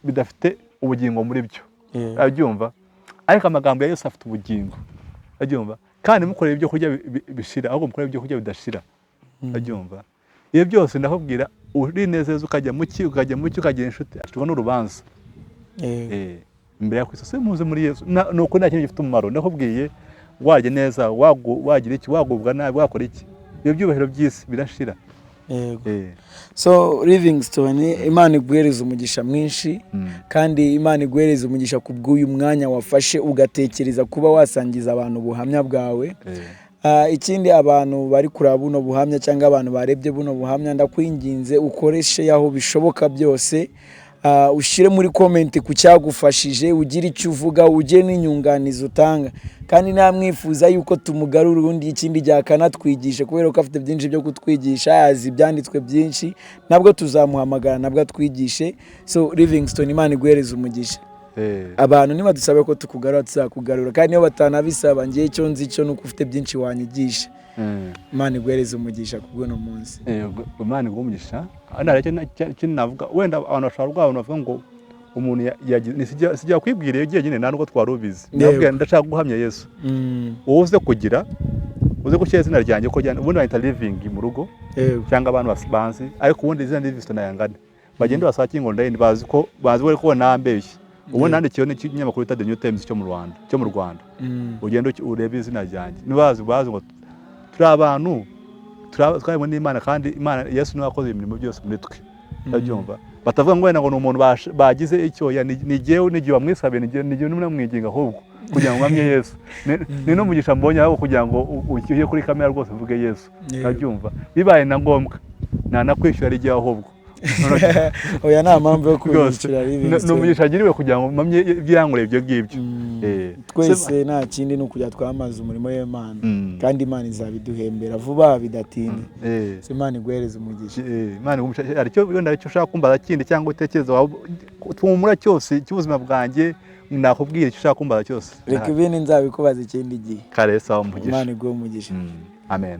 bidafite ubugingo muri byo, urabyumva? Ariko amagambo ya Yesu afite ubugingo, urabyumva? Kandi mukorera ibyo kurya bishira, ahubwo mukorera ibyo kurya bidashira, urabyumva? Iyo byose ndakubwira, urinezeza, ukajya mu ki, ukajya mu ki, ukagira inshuti, acirwa n'urubanza imbere ya Kristo. Se muze muri Yesu. Ni ukuri, nta kintu gifite umumaro. Ndakubwiye, warya neza, wagira iki, wagubwa nabi, wakora iki, ibyo byubahiro by'isi birashira. So Livingstone, Imana iguhereza umugisha mwinshi. Kandi Imana iguhereza umugisha ku bw'uyu mwanya wafashe ugatekereza kuba wasangiza abantu ubuhamya bwawe. Ikindi, abantu bari kureba buno buhamya cyangwa abantu barebye buno buhamya, ndakwinginze ukoreshe aho bishoboka byose. Ushyire muri comment ku cyagufashije, ugire icyo uvuga, ugire n'inyunganizi utanga. Kandi namwifuza yuko tumugarura ubundi ikindi gihe akanatwigisha, kubera ko afite byinshi byo kutwigisha, azi ibyanditswe byinshi, nabwo tuzamuhamagara nabwo atwigishe. So Livingstone, Imana iguhereze umugisha. Abantu nibadusabe ko tukugarura, tuzakugarura, kandi niyo batanabisaba, ngewe icyo nzi cyo ni uko ufite byinshi wanyigisha. Imana iguhereze umugisha kubw'uno munsi. Imana iguhe umugisha. Hano hari ikindi navuga, wenda abantu bashobora kuvuga, abantu bavuga ngo umuntu sijya kwibwira iyo nyine, nta nubwo twari ubizi. Nababwira, ndashaka guhamya Yesu. Wowe uze kugira, uze gushyira izina ryanjye ko ubundi banyita Living mu rugo cyangwa abantu banzi, ariko ubundi izina Livingstone Nayangane, bagende basearchinge online, bazi ko bazi ko nambeshye. Ubundi nandikiyeho n'ikinyamakuru bita The New Times cyo mu Rwanda. Ugende urebe izina ryanjye, nibazi bazi ngo turi abantu twabonye n'Imana, kandi Imana Yesu niwe wakoze imirimo byose muri twe, urabyumva? Batavuga ngo wenda ngo ni umuntu bagize icyo ya ni jyewe, ni jyewe wamwisabiye, ni jyewe n'umwinginga ahubwo kugira ngo mpamye Yesu. Ni n'umugisha mbonye ahubwo kugira ngo ushyuhe kuri kamera rwose uvuge Yesu. Urabyumva? Bibaye na ngombwa nanakwishyura ari jyewe ahubwo. Oya, nta mpamvu yo Rwose kunyishyura, ni Livingstone. umugisha agiriwe kugira ngo mpamye ibyankoreye ibyo ngibyo. Twese nta kindi ni ukujya twamaza umurimo w'Imana, kandi Imana izabiduhembera vuba bidatinze. So Imana iguhereze umugisha. Imana iguhe umugisha. Hari icyo wenda, icyo ushaka kumbaza kindi cyangwa utekereza tumura cyose cy'ubuzima bwanjye, nakubwira icyo ushaka kumbaza cyose. Reka ibindi nzabikubaza ikindi gihe. Kare, sawa, umugisha. Imana iguhe umugisha. Amen.